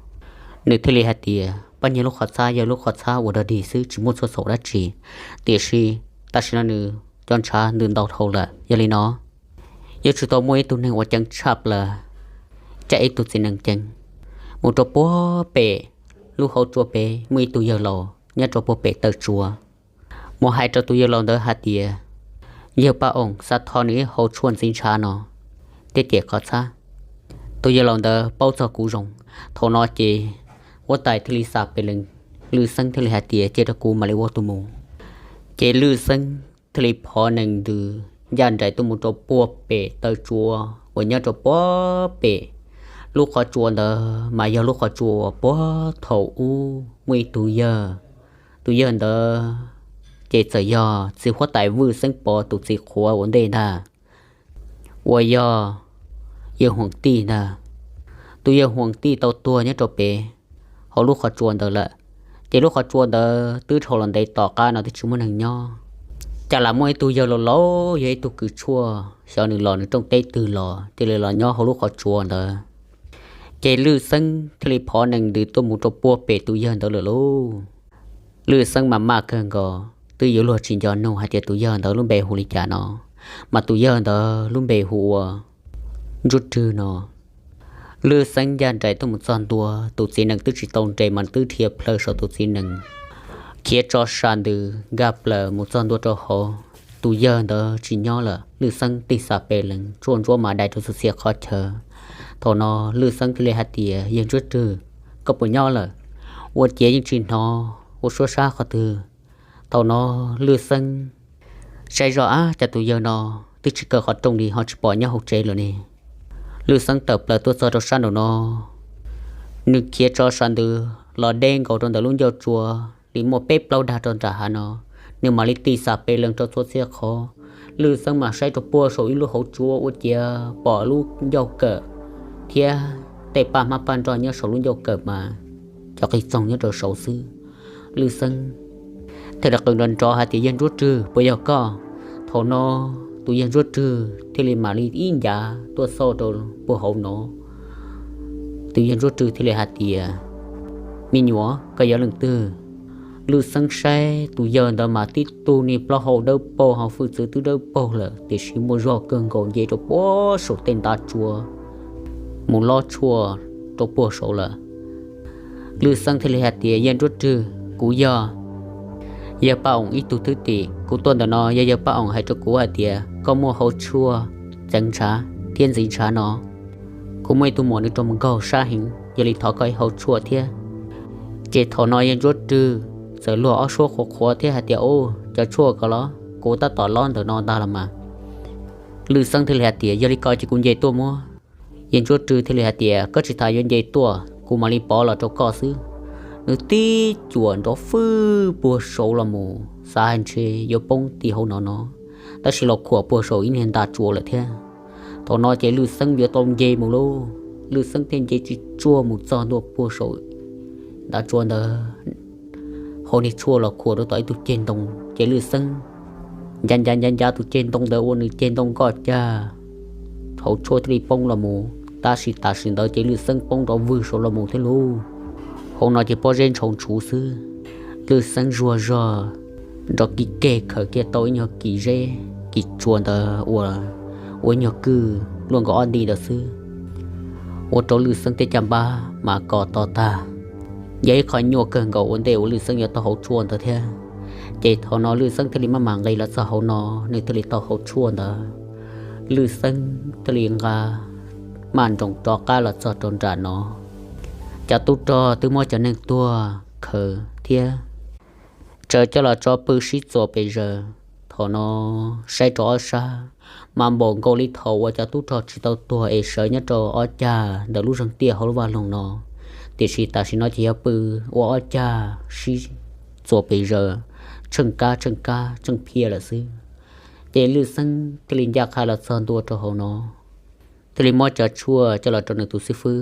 nws thiaj li hais tias Paj Nyiag lub qhov txhab yog lub qhov txhab uas dog dig xwb, tsis muaj txhua txhaum dab tsi, tiam sis tam sim no nws cov ntshav ntws ntau dhau lawm. Yog li no yuav tsum tau muaj ib tug neeg uas ceev tshaj plaws, cab ib tug txiv nees ceev mus rau puag pem lub hauv tsua pem, muaj ib tug yawg laus nyob rau puag pem taw tsua. Mus hais rau tus yawg laus ntawd hais tias, yawg Paj Oos, xa thov nws ib hauv tshuaj ntxiv ntshav no thiab ces qhov txhab. Tus yawg laus ntawd paub txog kuv zoo. Thaum no ces huab tais thiaj li xa pes lees, Lwj Xeeb thiaj li hais tias cia rau kuv mam li ua tus mus. Ces Lwj Xeeb thiaj li phov nees ntws ncaj nraim tuaj mus rau puag pem taw tsua uas nyob rau puag pem lub qhov tsua ntawd, mas yog lub qhov tsua uas puag thaum ub muaj ib tug yawg, tus yawg ntawd ces txawm yog txiv huab tais Vwj Xeeb Pov tus txiv qhuav ua ntej ntag, uas yog yawg Huas Tij ntag. Tus yawg Huas Tij tau tuag nyob rau pem hauv lub qhov tsua ntawd lawm. Ces lub qhov tsua ntawd twb dhau los ntev tom qab no twb tsis muaj neeg nyob. Cas lam muaj ib tug yawg laus laus yog ib tug kws tshuaj, xyov nws los nws rooj teb twg los cia li los nyob hauv lub qhov tsua ntawd. Ces Lwj Xeeb thiaj li phov nees ntws tuaj mus rau puag pem tus yawg ntawd lawm lauj. Lwj Xeeb mas maj kawg nkaus, twb yuav luag tsis nco nug hais tias tus yawg ntawd lub npe hu li cas no, mas tus yawg ntawd lub npe hu ua Ntsuab Rwg no. Lwj Xeeb ncaj nraim tuaj mus txog ntua, tus txiv nees twb tsis tau nres mas twb dhia plhaw saum tus txiv nees, khiav tso sa ntws nkag plaws mus txog ntua rau hauv. Tus yawg ntawd tsis nyob lawm, Lwj Xeeb tig xa pes lees, tsuaj ntsuab mas dai rau txhua txhia qhov chaw. Thaum no Lwj Xeeb thiaj li hais tias, yawg Ntsuab Rwg, koj puas nyob lawm? Ua ciav yeej tsis hnov ua suab sab qhov twg. Thaum no Lwj Xeeb saib zoj, ab, cas tus yawg no twb tsis kaw qhov rooj li ho tsis pom nyob hauv tsev lawm ne. Lwj Xeeb tawm plaws tuaj txog rau sab nraum no, nws khiav tso sa ntws los deb nkaus rau ntawm lub ncauj tsua li muaj peb plaub dag rau nram hav no. Nws mam li tig xa pes lees rau txhua txhia qhov. Lwj Xeeb mas saib rau puag saum ib lub hauv tsua ua ciav pom lub ncauj kawm thiab tej paj hmab paj nroj nyob saum lub ncauj kawm mas cov qis txoog nyob rau saud xwb. Lwj Xeeb thiaj li qw nrov nrov hais tias, yawg Ntsuab Rwg, puas yog koj? Thaum no tus yawg Ntsuab Rwg thiaj li mam li ib ncav tuaj xauj rau puag hauv no. Tus yawg Ntsuab Rwg thiaj li hais tias, me nyuam, koj yog leej twg? Lwj Xeeb saib tus yawg ntawd mas tib tug niag plaub hau dawb paug ho hwj txwv twb dawb paug lawm, tiam sis muaj zog kawg nkaus nce rau puag saum tej ntav tsua mus lob tshuaj rau puag saud lawm. Lwj Xeeb thiaj li hais tias, yawg Ntsuab Rwg, kuv yog yawg Paj Oos ib tug thwj tim. Kuv tuaj ntawm no yog yawg Paj Oos hais rau kuv hais tias koj muaj hauv tshuaj ceev ntshav thiab ntxiv ntshav no, kuv muaj ib tug muam nws raug mus nkaug sab heev, yog li thov koj ib hauv tshuaj thiab. Ces thaum no yawg Ntsuab Rwg txawm luag ob suab qhuav qhuav thiab hais tias, u, cov tshuaj ko los kuv tab tom lob ntawm no ntag los mas. Lwj Xeeb thiaj li hais tias, yog li ko ces kuv nce tuaj muab. Yawg Ntsuab Rwg thiaj li hais tias, koj tsis tas yuav nce tuaj, kuv mam li pov los rau koj xwb. Nws tib cuam nrov fwj puag saud los mus, xav hais ntshe yuav poob tim hauv no no, tab sis los khuam puag saum ib niag ntav tsua lawm thiab. Thaum no ces Lwj Xeeb yuav tau nce mus lauj. Lwj Xeeb thiaj nce tsis tsuag mus txog ntua puag saum ntav tsua ntawd, hau niag tshuaj los khuam rau tom ib tug ceg ntoo, ces Lwj Xeeb ncav ncav ncav ncav tus ceg ntoo ntawd ua nws ceg ntoo nkoj cag, hauv tshuaj thiaj li poob los mus, tab sis tam sim ntawd ces Lwj Xeeb poob nrov vwg saud los mus thiab lauj. Hauv no ces pob zeb ntshaus ntshuv xwb. Lwj Xeeb zuag zog nrov kis keg khaws kiag tau ib nyuag kis zeb kis tsua ntawd ua, ua ib nyuag kwj luaj nkaus ob nti ntawd xwb, ua rau Lwj Xeeb tej caj npab mas kos to tag. Yog ib qho nyuaj kawg nkaus ua ntej uas Lwj Xeeb yuav tau hauv tshuaj ntawd thiab. Ces thaum no Lwj Xeeb thiaj li maj mam nqis los txog hauv no, nws thiaj li tau hauv tshuaj ntawd. Lwj Xeeb thiaj li nqa maj nroos rov qab los txog rau nram no. Cov tub rog twb muab cov neeg tuag khaws thiab tsaws coj los tso pw sib txuas pes zaws. Thaum no saib rau ob sab, mas npaum nkaus li thaum uas cov tub rog tsis tau tuag es sawv nyob rau ob cag ntawm lub zeeg tiaj hauv lub vaj loog no. Tiam sis tam sim no ces yog pw ua ob cag sib txuas pes zaws, tsheej kab tsheej kab tsheej phiab lawm xwb. Ces Lwj Xeeb thiaj li ncaj qha los txog ntua rau hauv no, thiaj li muab cov tshuaj coj los rau nws tus xib fwb.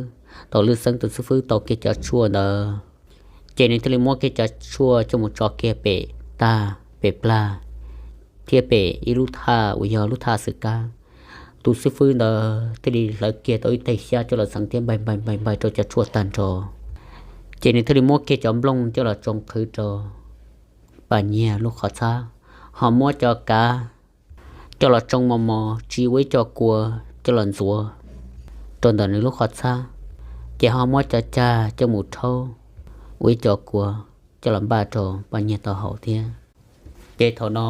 Thaum Lwj Xeeb tus xib fwb tau kiag cov tshuaj ntawd, ces nws thiaj li muab kiag cov tshuaj coj mus tso kiag pem tag pem plag thiab pem ib lub thaj uas yog lub thaj xwm kab. Tus xib fwb ntawd thiaj li hlawv kiag tau ib teg xyab coj los txheev thiab npai npai npai npai rau cov tshuaj tag nrho. Ces nws thiaj li muab kiag cov nplooj coj los tsoo qhwv rau Paj Nyiag lub qhov txhab, ho muab cov kav coj los tsoo mos mos tsis ua ib co kua coj los ntxuav rau ntawm nws lub qhov txhab, ces ho muab cov cag coj mus rhaub ua ib co kua coj los npaj rau Paj Nyiag tau haus thiab. Ces thaum no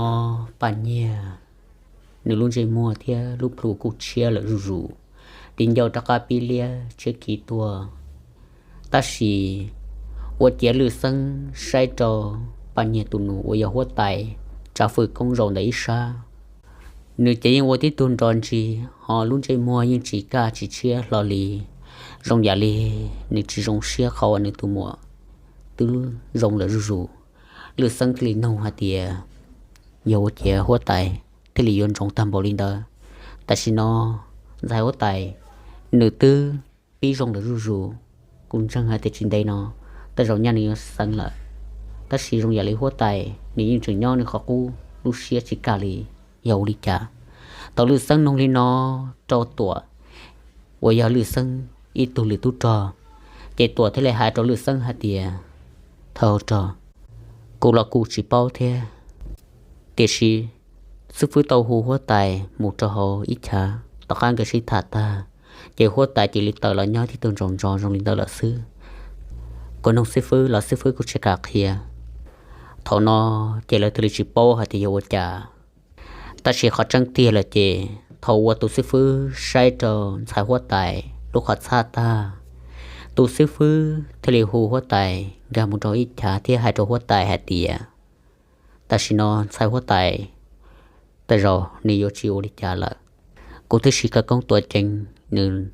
Paj Nyiag nws lub ntsej muag thiab lub plhu kuj tshiab lawm zuj zus, tis ncauj rov qab pib liab tshiab khiv tuaj. Tab sis ua ciav Lwj Xeeb saib rau Paj Nyiag tus nus uas yog huab tais Tsav Fwj Koob zaum ntawm ib sab, nws ces yeej ua tib tug nrov ntsis, ho lub ntsej muag yeej tsis kaj tsis tshiab hlo li, zoo yam li nws tsis zoo siab qhov uas nws tus muam twb zoo lawm zuj zus. Lwj Xeeb thiaj li nug hais tias, yog ua ciav huab tais thiaj li yuav ntsoov tag npaum li ntawd? Tam sim no ntxhais huab tais nws twb pib zoo lawm zuj zus, kuv ntseeg hais tias tsis ntev no tej zaum nyaj nws yuav xeev lawm, tab sis zoo yam li huab tais nws yeej tseem nyob nws qhov qub, lub siab tsis kaj li, yog ua li cas? Thaum Lwj Xeeb nug li no rau Tuam uas yog Lwj Xeeb ib tug lwm tub rog, ces Tuam thiaj li hais rau Lwj Xeeb hais tias, thawj rog, kuv los kuj tsis paub thiab, tiam sis xib fwb tau hu huab tais mus rau hauv ib chav, tom qab nkawd sib tham tag, ces huab tais cia li tawm los nyob tib tug ntsaus ntso zoo li ntawd lawm xwb. Kuv nug xib fwb los xib fwb kuj tsis kam qhia. Thaum no ces lawv thiaj li tsis paub hais tias yog ua cas. Tab sis qhov tseeb tiag lawm ces thaum uas tus xib fwb saib rau ntxhais huab tais lub qhov txhab tag, tus xib fwb thiaj li hu huab tais nkag mus rau ib chav thiab hais rau huab tais hais tias, tam sim no ntxhais huab tais tej zaum nws yuav tsis ua li cas lawm. Kuv twb siv khawv koob tua ceev nws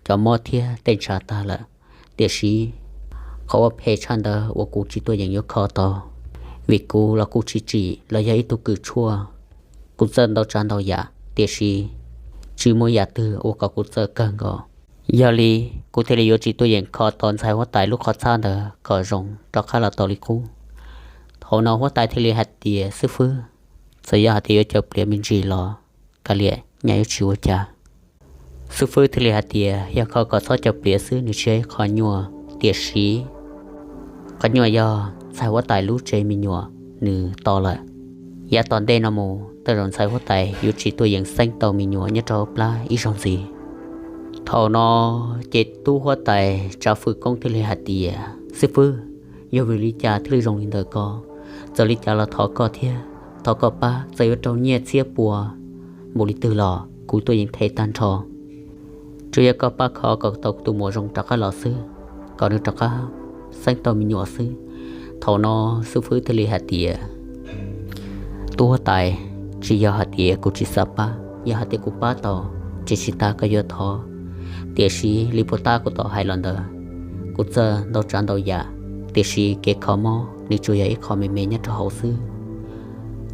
cov mob thiab tej ntshav tag lawm, tiam sis qhov uas phem tshaj ntawd uas kuv tsis tuaj yeem yuav kho tau, vim kuv los kuj tsis tsim los yog ib tug kws tshuaj. Kuv txawj ntau tsav ntau yam, tiam sis tsis muaj yam twg uas kom kuv txawj kawg nkaus. Yog li kuv thiaj li yuav tsis tuaj yeem kho tau ntxhais huab tais lub qhov txhab ntawd kom zoo rov qab los tau li qub. Thaum no huab tais thiaj li hais tias, xib fwb, txawm yog hais tias yuav caws pliav me ntsis los kav liam, nyaj yuav tsis ua cas. Xib fwb thiaj li hais tias, yog kho kom txhob caws pliav xwb nws tsis yog ib qho nyuaj, tiam sis qhov nyuaj yog ntxhais huab tais lub tsev me nyuam nws to lawm. Yav tom ntej no mus tej zaum ntxhais huab tais yuav tsis tuaj yeem xeeb tau me nyuam nyob rau hauv plab ib zaug ntxiv. Thaum no ces tub huab tais Tsav Fwj Koob thiaj li hais tias, xib fwb, yog vim li cas thiaj li zoo li ntawd ko? Txawm li cas los thov koj thiab, thov koj pab, txawm yuav raug nyiaj txhiab pua npaum li twg los kuv tuaj yeem them tag nrho. Tsuas yog koj pab kho kom tau kuv tus muam zoo rov qab los xwb, kom nws rov qab xeeb tau me nyuam xwb. Thaum no xib fwb thiaj li hais tias, tub huab tais, tsis yog hais tias kuv tsis xav pab, yog hais tias kuv pab tau ces tsis tas koj yuav thov. Tiam sis li puag ta kuv tau hais los ntawd, kuv txawj ntau tsav ntau yam, tiam sis kev kho mob nws tsuas yog ib qho me me nyob rau hauv xwb.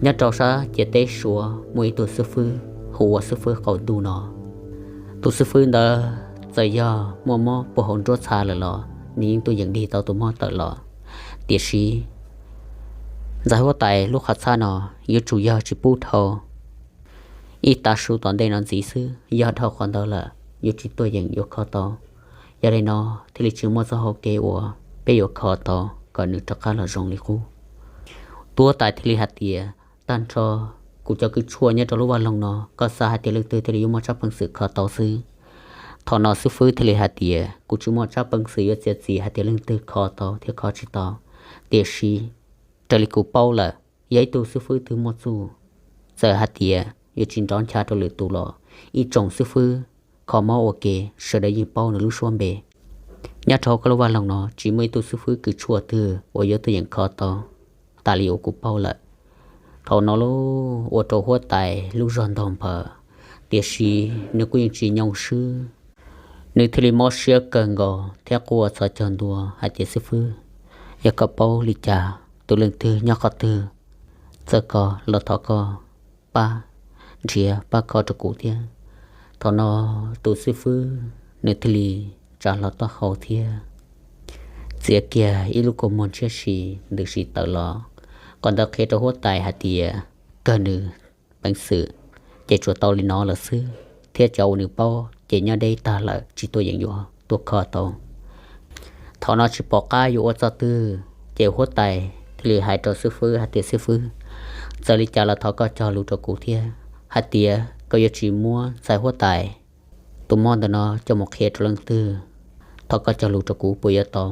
Nyob rau sab ciam teb Suav muaj ib tug xib fwb hu ua xib fwb qaum ntuj no. Tus xib fwb ntawd txawm yog muaj mob puag hauv nruab txha lawm los nws yeej tuaj yeem dig tau tus mob tawm los. Tiam sis ntxhais huab tais lub qhov txhab no yuav tsum yog tsis pub dhau ib tav su tom ntej no ntxiv xwb, yog dhau qhov ntawd lawm yuav tsis tuaj yeem yuav kho tau. Yog li no thiaj li tsis muaj txoj hau kev uas peb yuav kho tau kom nws rov qab los zoo li qub. Tub huab tais thiaj li hais tias, tag nrho kuv cov kws tshuaj nyob rau lub vaj loog no, koj xav hais tias leej twg thiaj li yuav muaj tsab peev xwm kho tau xwb. Thaum no xib fwb thiaj li hais tias, kuv tsis muaj tsab peev xwm yuav txiav txim hais tias leej twg kho tau thiab kho tsis tau, tiam sis raws li kuv paub lawm, yog ib tug xib fwb twg muaj txuj, txawm hais tias yuav tsis nrov ncha rau lwm tus los ib tsoom xib fwb kho mob ua ke sawv daws yeej paub nws lub suab npe. Nyob rau hauv koj lub vaj loog no tsis muaj ib tug xib fwb kws tshuaj twg uas yuav tuaj yeem kho tau tas li uas kuv paub lawm. Thaum no ua rau huab tais lub zog ntaug npawg, tiam sis nws kuj yeej tsis nyoo swb. Nws thiaj li mob siab kawg nkaus thiab quaj txhos caug ntua hais tias, Xib fwb, yog koj paub li cas tus leej twg nyob qhov twg txawj ko los thov koj pab nrhiav pab kho rau kuv thiab. Thaum no tus xib fwb nws thiaj li tsa hlo taub hau thiab txiav kiag ib lub kua muag ntshiab si ntws si tawm los. Qhov ntawd qhia rau huab tais hais tias kawg nws peev xwm ces tsuas tau li no lawm xwb, thiab cov uas nws paub ces nyob deb tag lawm tsis tuaj yeem yuav tuaj kho tau. Thaum no tsis pom qab yuav ua txoj twg ces huab tais thiaj li hais rau xib fwb hais tias, Xib fwb, txawm li cas los thov koj cog lus rau kuv thiab hais tias koj yuav tsis muab ntxhais huab tais tus mob ntawm no coj mus qhia rau leej twg, thov koj cog lus rau kuv puas yuav tau?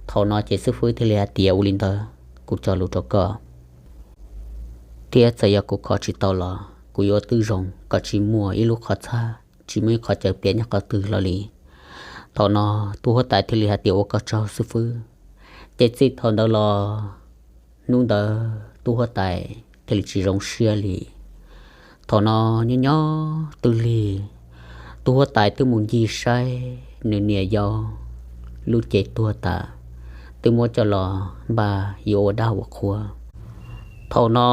Thaum no ces xib fwb thiaj li hais tias, Ua li ntawd kuv cog lus rau koj, thiab txawm yog kuv kho tsis tau los kuv yuav ua twb zoo kom tsis muaj ib lub qhov txhab, tsis muaj ib qhov cawv piam nyob qhov twg los li. Thaum no tub huab tais thiaj li hais tias, Ua koj tsaug xib fwb. Ces txij thaum ntawd los hnub ntawd tub huab tais thiaj li tsis zoo siab li. Thaum no nyob nyob twb lig, tub huab tais twb mus ncig saib nws niam yau lub cev tuag tas, twb muab coj los npaj yuav ua dab ua qhua. Thaum no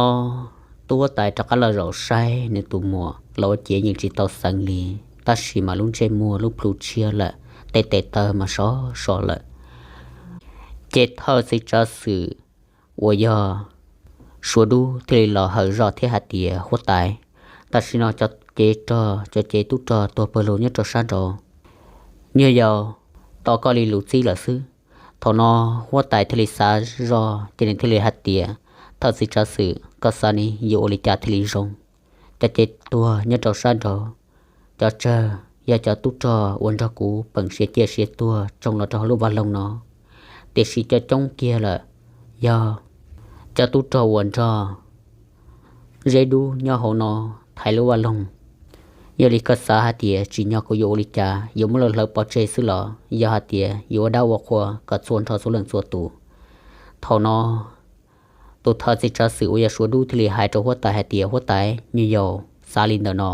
tub huab tais rov qab los zaum saib nws tus muam los ua ciav yeej tsis tau xeev li, tab sis mas lub ntsej muag lub plhu tshiab lawm, tej tes taw mas sov so lawm. Ces thawj txiv tsav xwm uas yog Suav Dub thiaj li los hawm zoj thiab hais tias, Huab tais, tam sim no cov cev rog, cov cev tub rog tuag pawg lug nyob rau sab nraud, nyuag yaus tos koj li lus txib lawm xwb. Thaum no huab tais thiaj li xav zoj ces nws thiaj li hais tias, Thawj txiv tsav xwm, koj xav ne yuav ua li cas thiaj li zoo? Cov cev tuag nyob rau sab nraud, cov tsawg yog cov tub rog uas nrog kuv peem siav ciaj siav tuag tsoo los rau hauv lub vaj loog no, tiam sis cov coob kiag lawm yog cov tub rog uas nrog Zeb Dub nyob hauv no thaiv lub vaj loog. Yog li koj xav hais tias tsim nyog kuv yuav ua li cas, yuav muab lawv hlawv pov tseg xwb los yog hais tias yuav ua dab ua qhua kom txhua nrho txhua leej txhua tus? Thaum no tus thawj txiv tsav xwm uas yog Suav Dub thiaj li hais rau huab tais hais tias, Huab tais, nyuag yaus xav li ntawm no,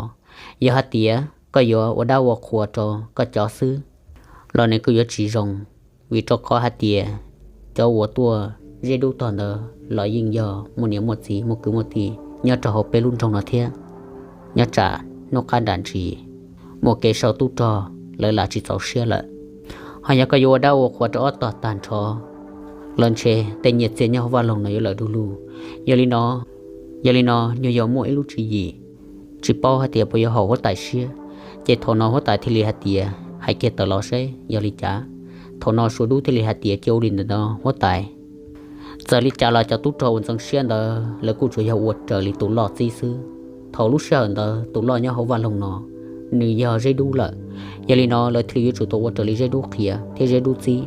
yog hais tias koj yuav ua dab ua qhua rau koj cov xwb los nws kuj yuav tsis zoo, vim rau qhov hais tias cov uas tuaj Zeb Dub tog ntawd los yeej yog muaj niam muaj txiv muaj kwv muaj tij nyob rau hauv peb lub nroog no thiab. Nyob tsam hnub qab nram ntsis muaj kev sau tub rog, lawv lam tsis txaus siab lawm. Ho yog koj yuav ua dab ua qhua rau ob tog tag nrho los ntshe tej nyiaj txiag nyob hauv vaj loog no yuav lawm du lug. Yog li no, yog li no nyuag yaus muaj ib lub tswv yim, tsis paub hais tias puas yuav haum huab tais siab. Ces thaum no huab tais thiaj li hais tias, Hais kiag tawm los seb yog li cas. Thaum no Suav Dub thiaj li hais tias, Cia ua li ntawm no huab tais, txawm li cas los cov tub rog uas ntxeev siab ntawd lawv kuj tsuas yog ua raws li tus loj txib xwb. Thaum lub sij hawm ntawd tus loj nyob hauv vaj loog no nws yog Zeb Dub lawm, yog li no lawv thiaj li yuav tsum tau ua raws li Zeb Dub qhia thiab Zeb Dub txib.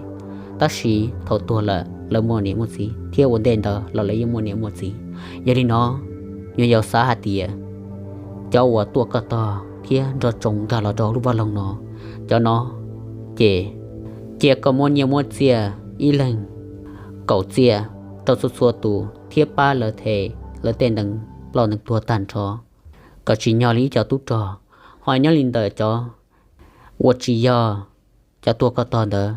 Tab sis thaum tuag lawm lawv muaj niam muaj txiv, thiab ua ntej ntawd los lawv yeej muaj niam muaj txiv. Yog li no, nyuag yaus xav hais tias cov uas tuaj koj tog thiab nrog tsoo nkag los rau hauv lub vaj loog no, cov no ces cia koj muab nyiaj muab txiaj ib leeg kaum txiaj rau txhua txhua tus thiab pab lawv them lawv tej nees ploj nees tuag tag nrho kom tsim nyog li ib co tub rog. Ho nyob li ntawm cov uas tsis yog cov tuaj koj tog ntawd,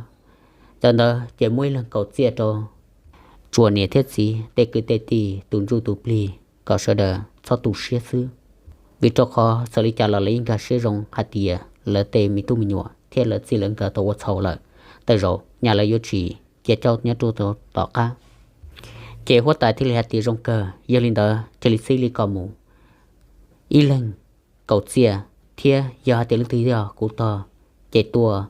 cov ntawd ces muab ib leeg kaum txiaj rau, tsuas niam thiab txiv, tej kwv tej tij, tus ntsuj tus plig kom sawv daws txhob tu siab xwb. Vim rau qhov txawm li cas los lawv yeej nkag siab zoo hais tias lawv tej me tub me nyuam thiab lawv txij lawv nkawd tau ua txhaum lawm, tej zaum nyaj lawv yuav tsis cia coj nyob rau tom qab. Ces huab tais thiaj li hais tias, Zoo kawg, yog li ntawd cia li txib li ko mus, ib leeg kaum txiaj, thiab yog hais tias leej twg yog kuv tog ces tuaj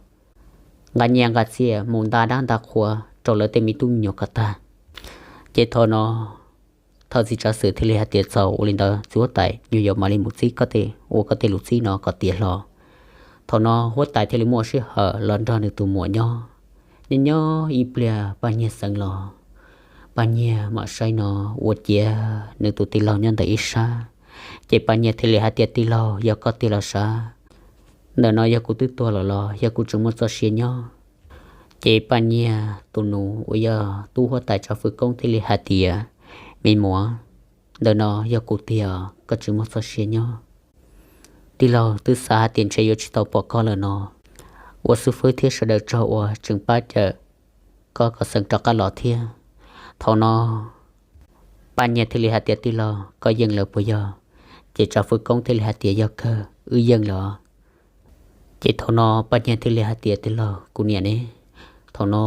nqa nyiaj nqa txiaj mus nta dab nta qhua rau lawv tej me tub me nyuam kom tag. Ces thaum no thawj txiv tsav xwm thiaj li hais tias, Txaus, ua li ntawd txiv huab tais, nyuag yaus mam li mus txib koj tej, ua koj tej lus txib no kom tiav hlo. Thaum no huab tais thiaj li muaj sij hawm los nrog nws tus muam nyob. Nyob nyob ib pliag Paj Nyiag xeev los, Paj Nyiag mam saib no ua ciav nws tus tij laug nyob ntawm ib sab. Ces Paj Nyiag thiaj li hais tias, Tij laug, yog koj tiag los sav, ntawm no yog kuv twb tuag lawm los yog kuv tseem muaj txoj sia nyob? Ces Paj Nyiag tus nus uas yog tub huab tais tsav fwj koob thiaj li hais tias, Me muam, ntawm no yog kuv tiag, koj tseem muaj txoj sia nyob. Tij laug, twb xav hais tias ntshe yuav tsis tau pom koj lawm no, ua xib fwb thiab sawv daws tsaug uas tseem pab cawm koj kom xeem rov qab los thiab. Thaum no Paj Nyiag thiaj li hais tias, Tij laug, koj yeej lawm puas yog? Ces Tsav Fwj Koob thiaj li hais tias, Yog kawg, wb yeej lawm. Ces thaum no Paj Nyiag thiaj li hais tias, Tij laug, kuv niam ne? Thaum no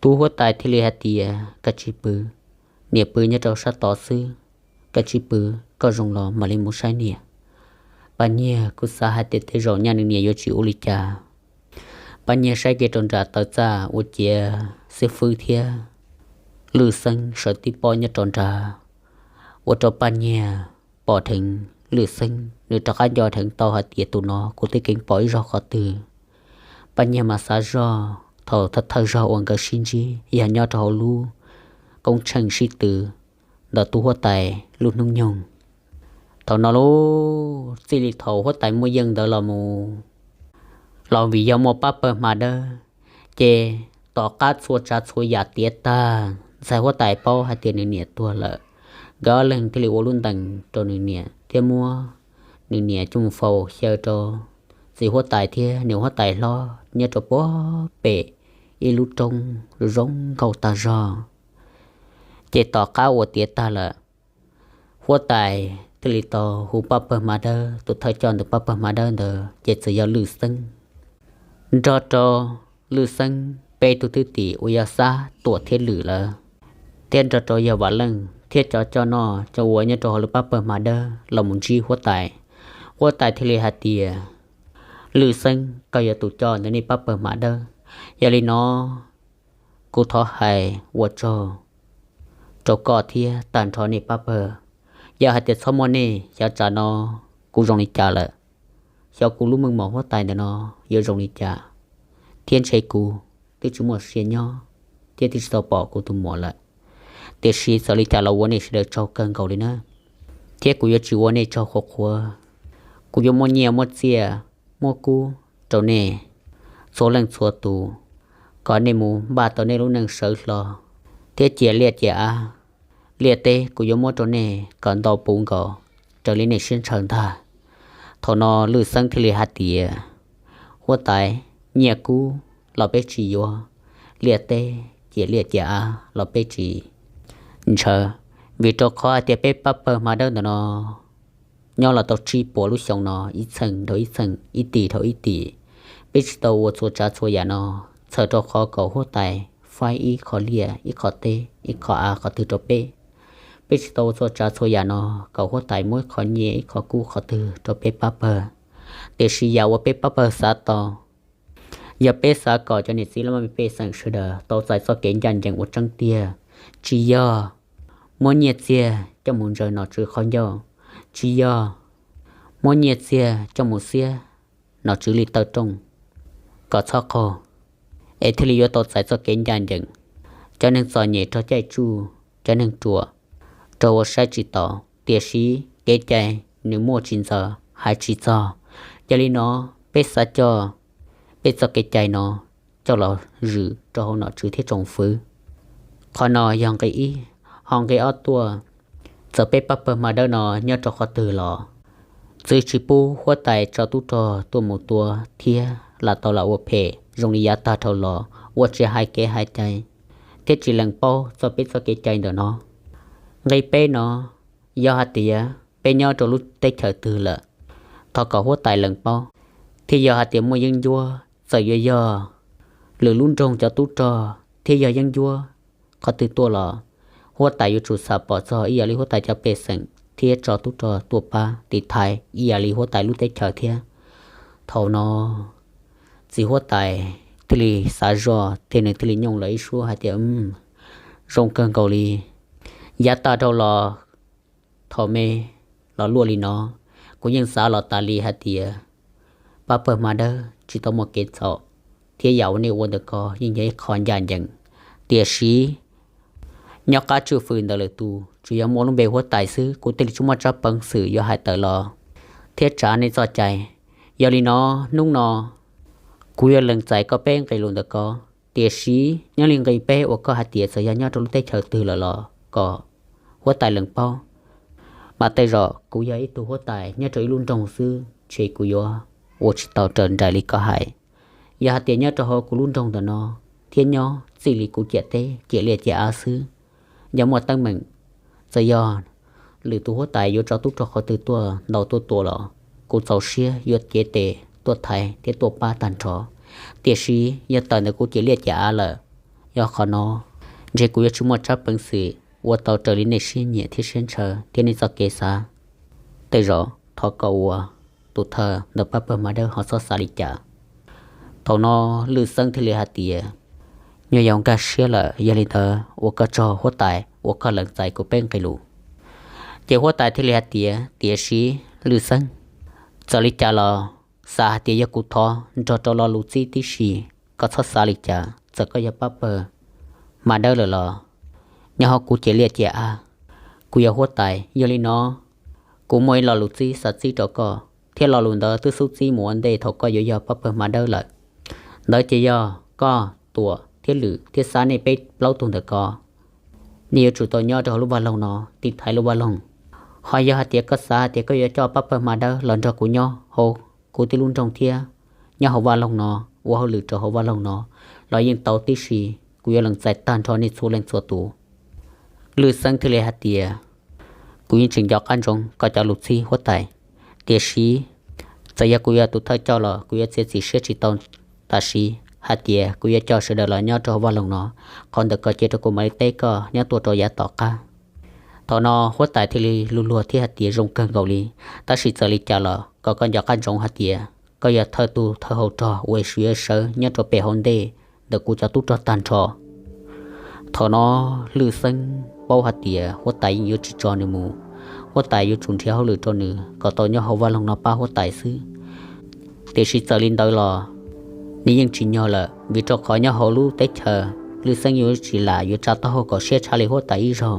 tub huab tais thiaj li hais tias, Koj tsis pw, niam pw nyob rau sab tod xwb, koj tsis pw, koj zoo los mam li mus saib niam. Paj Nyiag kuj xav hais tias tej zaum nyaj nws niam yuav tsis ua li cas. Paj Nyiag saib kiag rau nram taw txaj ua ciav xib fwb thiab Lwm Xeeb sawv tib pob nyob rau nrad, ua rau Paj Nyiag pom dheev Lwm Xeeb, nws rov qab nco dheev tau hais tias, Tus no kuv twb keev pom ib zaug qhov twg? Paj Nyiag mas xav zoj thaum thawj thawj zaug uas nkawd sib ntsib yog nyob rau hauv lub koob tsheej sib tw ntawm tub huab tais lub hnub nyoog. Thaum no lub txij li thaum huab tais muaj yeej ntawd los mus, los vim yog muaj pab pawg hma dawb, ces tom qab txhua tsav txhua yam tiav tag, ntxhais huab tais paub hais tias nws niam tuag lawm, nkawd ob leeg thiaj li ua lub ntees rau nws niam thiab muab nws niam coj mus faus xyaw rau txiv huab tais thiab niam huab tais hlob nyob rau puag pem ib lub roob zoo nkauj tag zog. Ces tom qab uas tiav tag lawm, huab tais thiaj li tau hu pab pawg hma dawb, tus thawj coj ntawm pab pawg hma dawb ntawd ces txawm yog Lwm Xeeb nrog rau Lwm Xeeb peb tug thwj tim uas yog Xab, Tuam thiab Lwm lawm, thiab nrog rau yog Vam Leej thiab cov coj noj coj ua nyob rau hauv lub pab pawg hma dawb los mus ntsib huab tais. Huab tais thiaj li hais tias, Lwm Xeeb, koj yog tus coj ntawm nej pab pawg hma dawb, yog li no kuv thov hais ua tsaug rau koj thiab tag nrho nej pab pawg. Yog hais tias txhob muaj nej, xyov tsam no kuv zoo li cas lawm, xyov kuv lub meej mom huab tais ntawm no yuav zoo li cas, thiab ntshe kuv twb tsis muaj sia nyob thiab twb tsis tau pom kuv tus muam lawm. Tiam sis txawm li cas los ua nej sawv daws tsaug kawg nkaus li na, thiab kuv yuav tsis ua nej tsaug qhuav qhuav. Kuv yuav muab nyiaj muab txiaj muab kub rau nej txhua leej txhua tus, kom nej mus npaj tau nej lub neej sawv hlo thiab cia liaj cia av. Liaj teb kuv yuav muab rau nej kom ntau puv nkaus raws li nej siab ntshaw ntag. Thaum no Lwm Xeeb thiaj li hais tias, huab tais, nyiaj kub los peb tsis yuav, liaj teb cia liaj cia av los peb tsis ntshaw, vim rau qhov hais tias peb pab pawg hma dawb ntawm no nyob los tau tsib puas lub xyoo no, ib txheej dhau ib txheej, ib tim dhau ib tim, peb tsis tau ua txhua tsav txhua yam no txhawm rau qhov kom huab tais faib ib qho liaj ib qho teb ib qho av qhov twg rau peb. Peb tsis tau ua txhua tsav txhua yam no kom huab tais muab ib qho nyiaj ib qho kub qhov twg rau peb pab pawg. Tiam sis yam uas peb pab pawg xav tau, yog peb xav kom cov niam txiv laj mej pej xeem sawv daws tau txais txoj kev ncaj ncees uas tseeb tiag, tsis yog muab nyiaj txiag coj mus ntsaws nom tswv qhov ncauj, tsis yog muab nyiaj txiag coj mus xiab nom tswv li taw rooj kom txhob qaug, es thiaj li yuav tau txais txoj kev ncaj ncees. Cov neeg txom nyem raug caij tsuj, cov neeg ruam raug ua saib tsis taus, tiam sis kev cai nws muaj tsis ntxaws hais tsis txog. Yog li no, peb xav coj peb txoj kev cai no coj los zwm rau hauv nom tswv thiab tsoom fwv. Qhov no yog nqe ib. Ho nqe ob tuaj, txawm peb pab pawg hma dawb no nyob rau qhov twg los txwv tsis pub huab tais tso tub rog tuaj mus tua thiab lam tau lam ua phem zoo li yav tag dhau los uas tsis hais kev hais cai thiab tsis lees paub txog peb txoj kev cai ntawm no. Nqe peb no, yog hais tias peb nyob rau lub teb chaws twg lawm, thov kom huab tais lees paub, thiab yog hais tias muaj yeeb ncuab txawm yuav yog lwm lub nroog cov tub rog thiab yog yeeb ncuab qhov twg tuaj los, huab tais yuav tsum xam pom txog ib yam li huab tais cov pej xeem thiab tso tub rog tuaj pab tiv thaiv ib yam li huab tais lub teb chaws thiab. Thaum no txiv huab tais thiaj li xav zoj thiab nws thiaj li nyooj lawm ib suab hais tias, Zoo kawg nkaus li. Yav tag dhau los thaum me los luaj li no, kuv yeej xav los tas li hais tias pab pawg hma dawb tsis tau muaj kev txhaum, thiab yam uas nej ua ntawm ko yeej yog ib qho ncaj ncees. Tiam sis nyob qab tswj fwm ntawm lwm tus tsuas yog muaj lub npe huab tais xwb, kuv thiaj li tsis muaj tsab peev xwm yuav hais tawm los thiab tsav nej txoj cai. Yog li no, hnub no kuv yuav lees txais koj peb nqe lus ntawm ko, tiam sis nyob li nqe peb uas koj hais tias txawm yog nyob rau lub teb chaws twg lawm los kom huab tais lees paub. Mas tej zaum kuv yog ib tug huab tais nyob rau ib lub nroog xwb ces kuv yuav ua tsis tau raws nraim li koj hais. Yog hais tias nyob rau hauv kuv lub nroog ntawm no thiab nyob txij li kuv ciam teb ciam liaj ciam av xwb, yog muaj teeb meem, txawm yog lwm tus huab tais yuav tso tub rog qhov twg tuaj ntaus tuaj tua los kuv txaus siab yuav cev tes tuaj thaiv thiab tuaj pab tag nrho. Tiam sis yog tawm ntawm kuv ciam liaj ciam av lawm, yog qhov no ntshe kuv yuav tsis muaj tsab peev xwm ua tau raws li nej siab nyiam thiab siab ntshaw thiab nej txoj kev xav. Tej zaum thov koj ua tus thawj ntawm pab pawg Mas Dawb ho txhob xav li cas. Thaum no Lwj Xeeb thiaj li hais tias, Nyuam yaus nkag siab lawm, yog li ntawd ua koj tsaug huab tais uas koj lees txais kuv peb nqe lus. Ces huab tais thiaj li hais tias, Tiam sis Lwj Xeeb, txawm li cas los xav hais tias yog kuv thov nrog rau lo lus txib tib si, koj txhob xav li cas. Txawm koj yog pab pawg Mas Dawb lawm los nyob hauv kuv ciam liaj ciam av, kuv yog huab tais, yog li no kuv muaj ib lo lus txib xav txib rau koj, thiab lo lus ntawd twb xub txib mus ua ntej thaum koj yuav yog pab pawg Mas Dawb lawm. Ntawd ces yog koj, Tuam thiab Lwm thiab Xab, nej peb plaub tug ntawm ko, nej yuav tsum tau nyob rau hauv lub vaj loog no tiv thaiv lub vaj loog. Ho yog hais tias koj xav hais tias koj yuav coj pab pawg Mas Dawb los nrog kuv nyob hauv kuv tib lub nroog thiab nyob hauv vaj loog no, ua hauj lwm rau hauv vaj loog no los yeej tau tib si, kuv yuav lees txais tag nrho nej txhua leej txhua tus. Lwj Xeeb thiaj li hais tias, Kuv yeej tseem nco qab ntsoov koj cov lus txib huab tais, tiam sis txawm yog kuv yog tus thawj coj los kuv yuav txiav txim siab tsis tau tam sim hais tias kuv yuav coj sawv daws los nyob rau hauv vaj loog no. Qhov ntawm ko cia rau kuv mam li teb koj nyob tuaj rau yav tom qab. Thaum no huab tais thiaj li luag luag thiab hais tias, Zoo kawg nkaus li, tab sis txawm li cas los kom koj nco qab ntsoov hais tias koj yog thawj tug thawj hauv rog uas yuav sawv nyob rau pem hauv ntej ntawm kuv cov tub rog tag nrho. Thaum no Lwj Xeeb paub hais tias huab tais yeej yuav tsis tso nws mus, huab tais yuav tsum nrhiav hauj lwm rau nws kom tau nyob hauv vaj loog no pab huab tais xwb. Tiam sis txawm li ntawd los nws yeej tsis nyog lawm, vim rau qhov nyob hauv lub teb chaws Lwj Xeeb yuav tsis lam yuav tsa taub hau kom siab tshaj li huab tais ib zaug.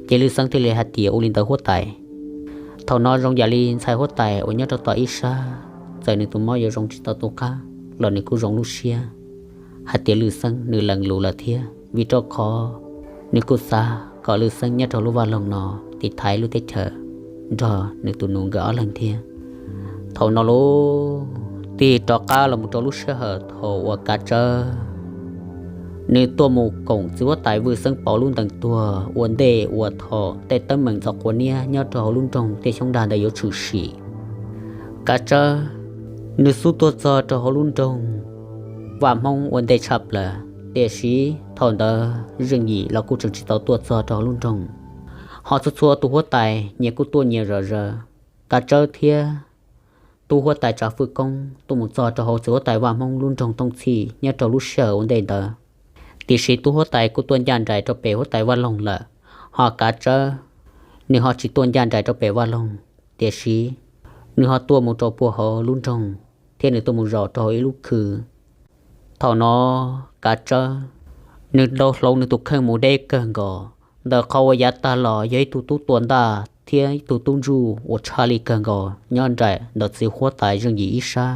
Ces Lwj Xeeb thiaj li hais tias, Ua li ntawd huab tais. Thaum no zoo yam li ntxhais huab tais uas nyob rau tom ib sab, txawm nws tus mob yuav zoo tsis tau tus qab los nws kuj zoo lub siab hais tias Lwj Xeeb nws lees lus lawm thiab, vim rau qhov nws kuj xav kom Lwj Xeeb nyob rau lub vaj loog no tiv thaiv lub teb chaws nrog nws tus nus nkawd ob leeg thiab. Thaum no lauj, tig rov qab los mus rau lub sij hawm thaum uas Kav Tsawb nws tuaj mus koom txiv huab tais Vwj Xeeb Pov lub ntees tuag ua ntej uas thaum tej teeb meem ntxhov quav niab nyob rau hauv lub nroog Tiaj Xyoob Dag ntawd yuav tshwm sim. Kav Tsawb nws xub tuaj txog rau hauv lub nroog Vaj Hmoob ua ntej tshaj plaws, tiam sis thaum ntawd Zeej Yim los kuj tseem tsis tau tuaj txog rau hauv lub nroog. Ho txhua txhua tus huab tais nyias kuj tuaj nyias zom zaws. Kav Tsawb thiab tub huab tais Tsav Fwj Koob tuaj mus txog rau hauv txiv huab tais Vaj Hmoob lub nroog Tooj Txhij nyob rau lub sij hawm ua ntej ntawd, tiam sis tub huab tais kuj tuaj ncaj nraim rau pem huab tais Vaj Loog lawm. Ho Kav Tsawb nws ho tsis tuaj ncaj nraim rau pem Vaj Loog, tiam sis nws ho tuaj mus rau puag hauv lub nroog thiab nws tuaj mus zaum rau hauv ib lub khw. Thaum no Kav Tsawb nws dau hloov nws tus kheej mus deb kawg nkaus, ntawm qhov uas yav tag los yog ib tug tub tua ntaj thiab ib tug tub ntsuj uas tshaj li kawg nkaus nyob nraim ntawm txiv huab tais Zeej Yim ib sab.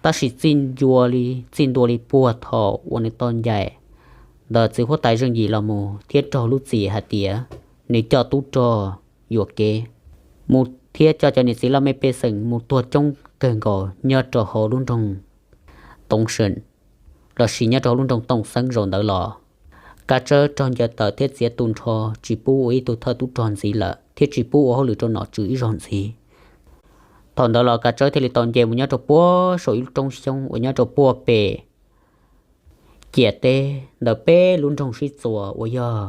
Tab sis txij ntua li, txij ntua li puag thaum uas nws tau ncaim ntawm txiv huab tais Zeej Yim los mus thiab raug lub txim hais tias nws coj tub rog yuam kev mus thiab coj cov niam txiv laj mej pej xeem mus tuag coob kawg nkaus nyob rau hauv lub nroog Tooj Seem, lossis nyob rau hauv lub nroog Tooj Xeeb zaum ntawd los, Kav Tsawb raug ncaws tawm thiab txiav tu nrho, tsis pub ua ib tug thawj tub rog ntxiv lawm thiab tsis pub ua hauj lwm rau nom tswv ib zaug ntxiv. Thaum ntawd los Kav Tsawb thiaj li tau nce mus nyob rau puag saum ib lub roob xyoob uas nyob rau puag pem ciam teb ntawm peb lub nroog sib txuas uas yog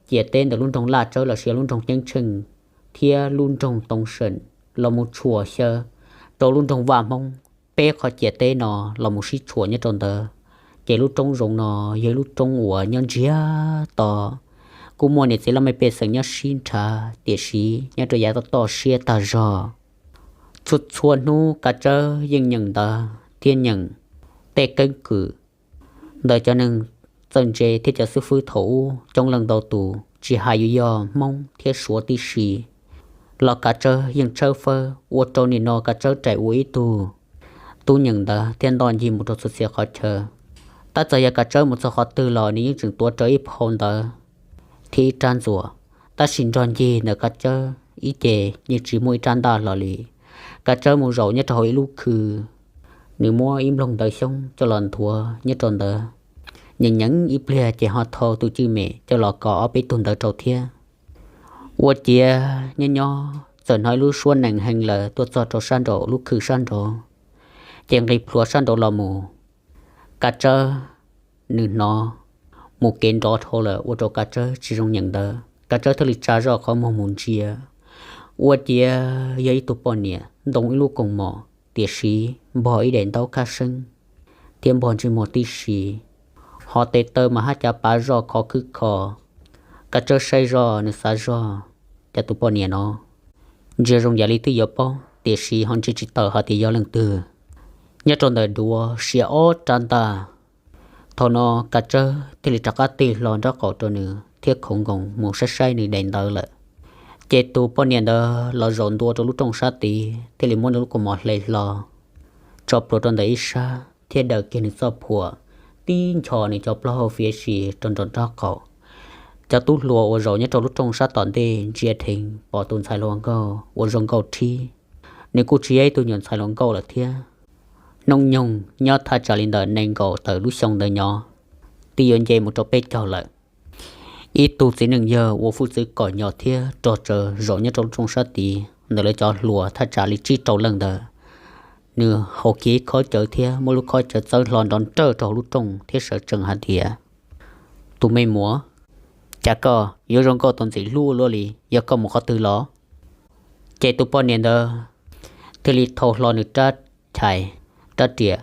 ciam teb ntawm lub nroog Laj Tsawb lossis lub nroog Ceeb Tsheej thiab lub nroog Tooj Seem los mus tshuam xyaw rau lub nroog Vaj Hmoob. Peb qhov ciam teb no los mus sib tshuam nyob rau ntawd, ces lub roob zoov no yog ib lub roob uas nyob ntsiag to, kuj muaj niam txiv laj mej pej xeem nyob sib nrhav, tiam sis nyob rau yav toj toj siab tag zog. Txhua txhua hnub Kav Tsawb yeej nyeem ntawv thiab nyeem tej keeb kwm ntawm cov neeg txawj ntse thiab cov xib fwb thaum ub coob leej ntau tus, tsis hais yuav yog Hmoob thiab Suav tib si los Kav Tsawb yeej tshawb fawb ua rau nim no Kav Tsawb raws ua ib tug tub nyeem ntawv thiab ntoj ncig mus rau txhua txhia qhov chaw. Tab txawm yog Kav Tsawb mus txog qhov twg los nws yeej tseem tuav rawv ib phau ntawv thiab ib rab ntxuam, tab sis nrog ncig ntawm Kav Tsawb ib ce yeej tsis muaj ib rab ntaj hlo li. Kav Tsawb mus zaum nyob rau hauv ib lub khw, nws muab ib nplooj ntawv xyoob coj los nthuav nyob rau ntawd, nyeem nyeem ib pliag ces ho thau tus cwj mem coj los kov ob peb tug ntawv rau thiab. Ua ciav nyob nyob txawm hnov ib lub suab nees heev lawm tuaj txog rau sab nraum lub khw sab nraud, ces nqis plhuav sab nraud los mus. Kav Tsawb nws hnov mus kev nrov dhau lawm ua rau Kav Tsawb tsis zoo nyeem ntawv. Kav Tsawb thiaj li tsa zoj qhov muag mus ntsia, ua ciav yog ib tug poj niam ntoo ib lub koos mom, tiam sis npog ib daim ntaub khab seeb thiab npog ntsej muag tib si, ho tes taw mas hab cav pav zoj khov khwb kho. Kav Tsawb saib zoj nws xav zog, cas tus poj niam no ntsia zoo yam li twb yuav paub tiam sis ho ntsia tsis tawm hais tias yog leej twg. Nyob rau ntawm duav sia ob rab ntaj. Thaum no Kav Tsawb thiaj li rov qab tig hlo nraub qaum rau nws thiab khoov nkoos mus saib saib nws daim ntawv lawm. Ces tus poj niam ntawd los zaum ntua rau lub rooj sab tid thiaj li muab nws lub kaus mom hle hlo tso plhuav rau ntawm ib sab thiab daws kiag nws txoj phuam, tib nchos nws cov plaub hau fiav si rau nraum nraub qaum. Cov tub hluas uas zaum nyob rau lub rooj sab tom ntej ntsia dheev pom tus ntxhais hluas nkauj uas zoo nkauj rhib, nws kuj tsis yog ib tug nyuam ntxhais hluas nkauj lawm thiab. Hnub nyoog nyob thaj tsam li ntawm nees nkaum tawm lub xyoo ntawd nyob, twb yuav nce mus rau peb caug lawm. Ib tug txiv neej yawg uas hwj txwv kom nyo thiab rog tsawv zaum nyob rau lub rooj sab tid ntawm lawv cov hluas thaj tsam li tsib rau leej ntawd, nws haus kiag ib khob cawv thiab muab lub khob cawv txawb hlo nrov nrawj rau hauv lub rooj thiab sawv tsees hais tias, Tus me muam, cas koj yuav zoo nkauj tus ntxim hlub luaj li, yog koj mus qhov twg los? Ces tus poj niam ntawd thiaj li thau hlo nws rab chais, rab riam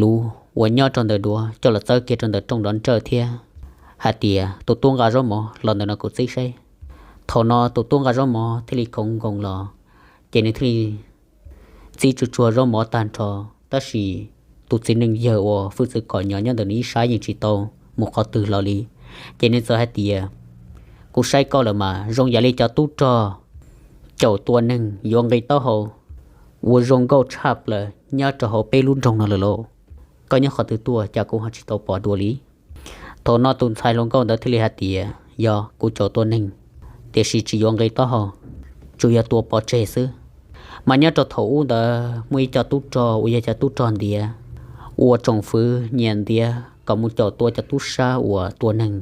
luv uas nyob rau ntawm duav coj los txawb kiag rau ntawm rooj nrov nrawj thiab hais tias, Tus tub nqa zaub mov los ntawm no kuv txib saib. Thaum no tus tub nqa zaub mov thiaj li khoov nkoos los, ces nws thiaj li txib tsuag tsuag zaub mov tag nrho, tab sis tus txiv neej yawg uas hwj txwv kom nyo nyob ntawm nws ib sab yeej tsis tau mus qhov twg los li. Ces nws txawm hais tias, Kuv saib koj lawm mas zoo yam li cov tub rog caum tua neeg yuav nqi taub hau uas zoo nkauj tshaj plaws nyob rau hauv peb lub nroog no lawm lauj. Koj nyob qhov twg tuaj cas kuv ho tsis tau pom dua li? Thaum no tus ntxhais hluas nkauj ntawd thiaj li hais tias, Yog kuv caum tua neeg, tiam sis tsis yuav nqi taub hau, tsuas yog tua pov tseg xwb. Mas nyob rau thaum ub ntawd muaj ib co tub rog uas yog cov tub rog ntiav, ua tsoom fwv nyiam ntiav kom mus caum tua cov tub sab uas tua neeg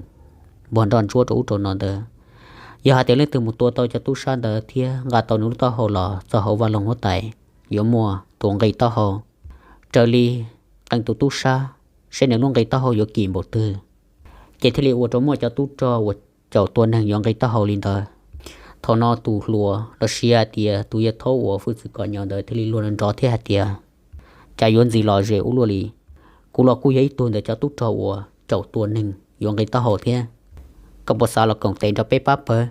npog nroj ntsuab rau ub rau no ntawd. Yog hais tias leej twg mus tua tau cov tub sab ntawd thiab nqa tau nws lub taub hau los txog hauv vaj loog huab tais, yuav muaj tus nqi taub hau, raws li qee tus tub sab, seb nws lub nqi taub hau yuav kim npaum twg. Ces thiaj li ua rau muaj cov tub rog uas caum tua neeg yuav nqi taub hau li ntawd. Thaum no tus hluas los sis hais tias tus yawg thaub uas hwj txwv kom nyo ntawd thiaj li luag nrov thiab hais tias, Cas yuav ntxim lom zem ua luaj li, kuv los kuj yog ib tug ntawm cov tub rog uas caum tua neeg yuav nqi taub hau thiab. Koj puas xav los koom tes nrog peb pab pawg?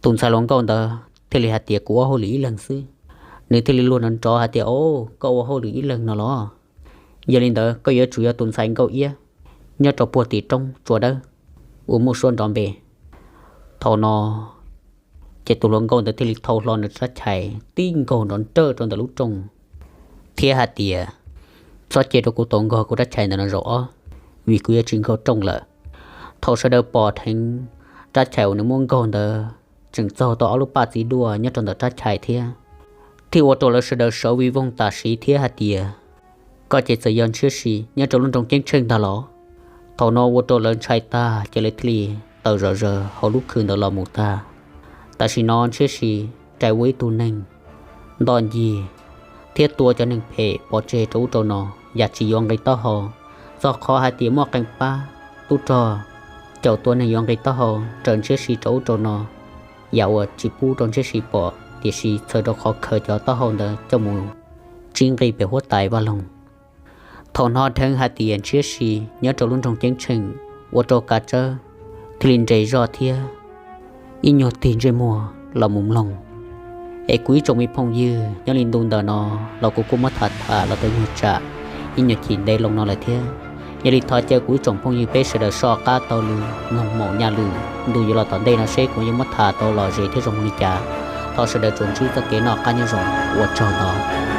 Tus ntxhais hluas nkauj ntawd thiaj li hais tias, Kuv ua hauj lwm ib leeg xwb. Nws thiaj li luag nrov nrov hais tias, O, koj ua hauj lwm ib leeg no los? Yog li ntawd koj yuav tsum yog tus ntxhais nkauj iab nyob rau puag tim roob tsua dawb uas muaj suab nrov npe. Thaum no ces tus hluas nkauj ntawd thiaj li thau hlo nws rab chais tib nkaug nrov nrawj rau ntawm lub rooj thiab hais tias, Txhob cia rau kuv tau nkaug kuv rab chais ntawm no zaum ob, vim kuv yuav tsis nkaug rooj lawm. Thaum sawv daws pom dheev rab chais uas nws muab nkaug ntawd tseem txaug tau ob lub paj txiv duaj nyob rau ntawm rab chais thiab, thiaj ua rau lawv sawv daws sawv vij voog tam sim thiab hais tias, Koj ces txawm yog Ntshiab Si nyob rau lub nroog Ceeb Tsheej ntag los? Thaum no ua rau lawv ntshai tag ces lawv thiaj li tawm zom zaws hauv lub khw ntawd los mus tag. Tam sim no Ntshiab Si rais ua ib tug neeg nto ncig thiab tua cov neeg phem pov tseg rau ub rau no, yam tsis yuav nqi taub hau. Txog qhov hais tias muaj qee pab tub rog caum tua neeg yuav nqi taub hau raws Ntshiab Si rau ub rau no, yam uas tsis pub rau Ntshiab Si pom, tiam sis txhawm rau qhov khaws cov taub hau ntawd coj mus tsib nqi pem huab tais vaj loog. Thaum hnov dheev hais tias Ntshiab Si nyob rau lub nroog Ceeb Tsheej, ua rau Kav Tsawb thiaj li nres zog thiab ib nyuag tig ntsej muag los mus mloog. Es kuv ib tsoom me phooj ywg, nyob li ntu ntawm no los kuv kuj muab tham tham los tau nyuag tsam ib nyuag chim ntev loo no lawm thiab. Yog li thov caw kuv ib tsoom phooj ywg peb sawv daws soj qab taug lw mloog Maum Nyaj Lwm ntu yuav los tom ntej no seb kuv yuav muab tham tau lom zem thiab zoo li cas. Thov sawv daws tsuas ntsib txoj kev noj qab nyob zoo, ua tsaug ntau.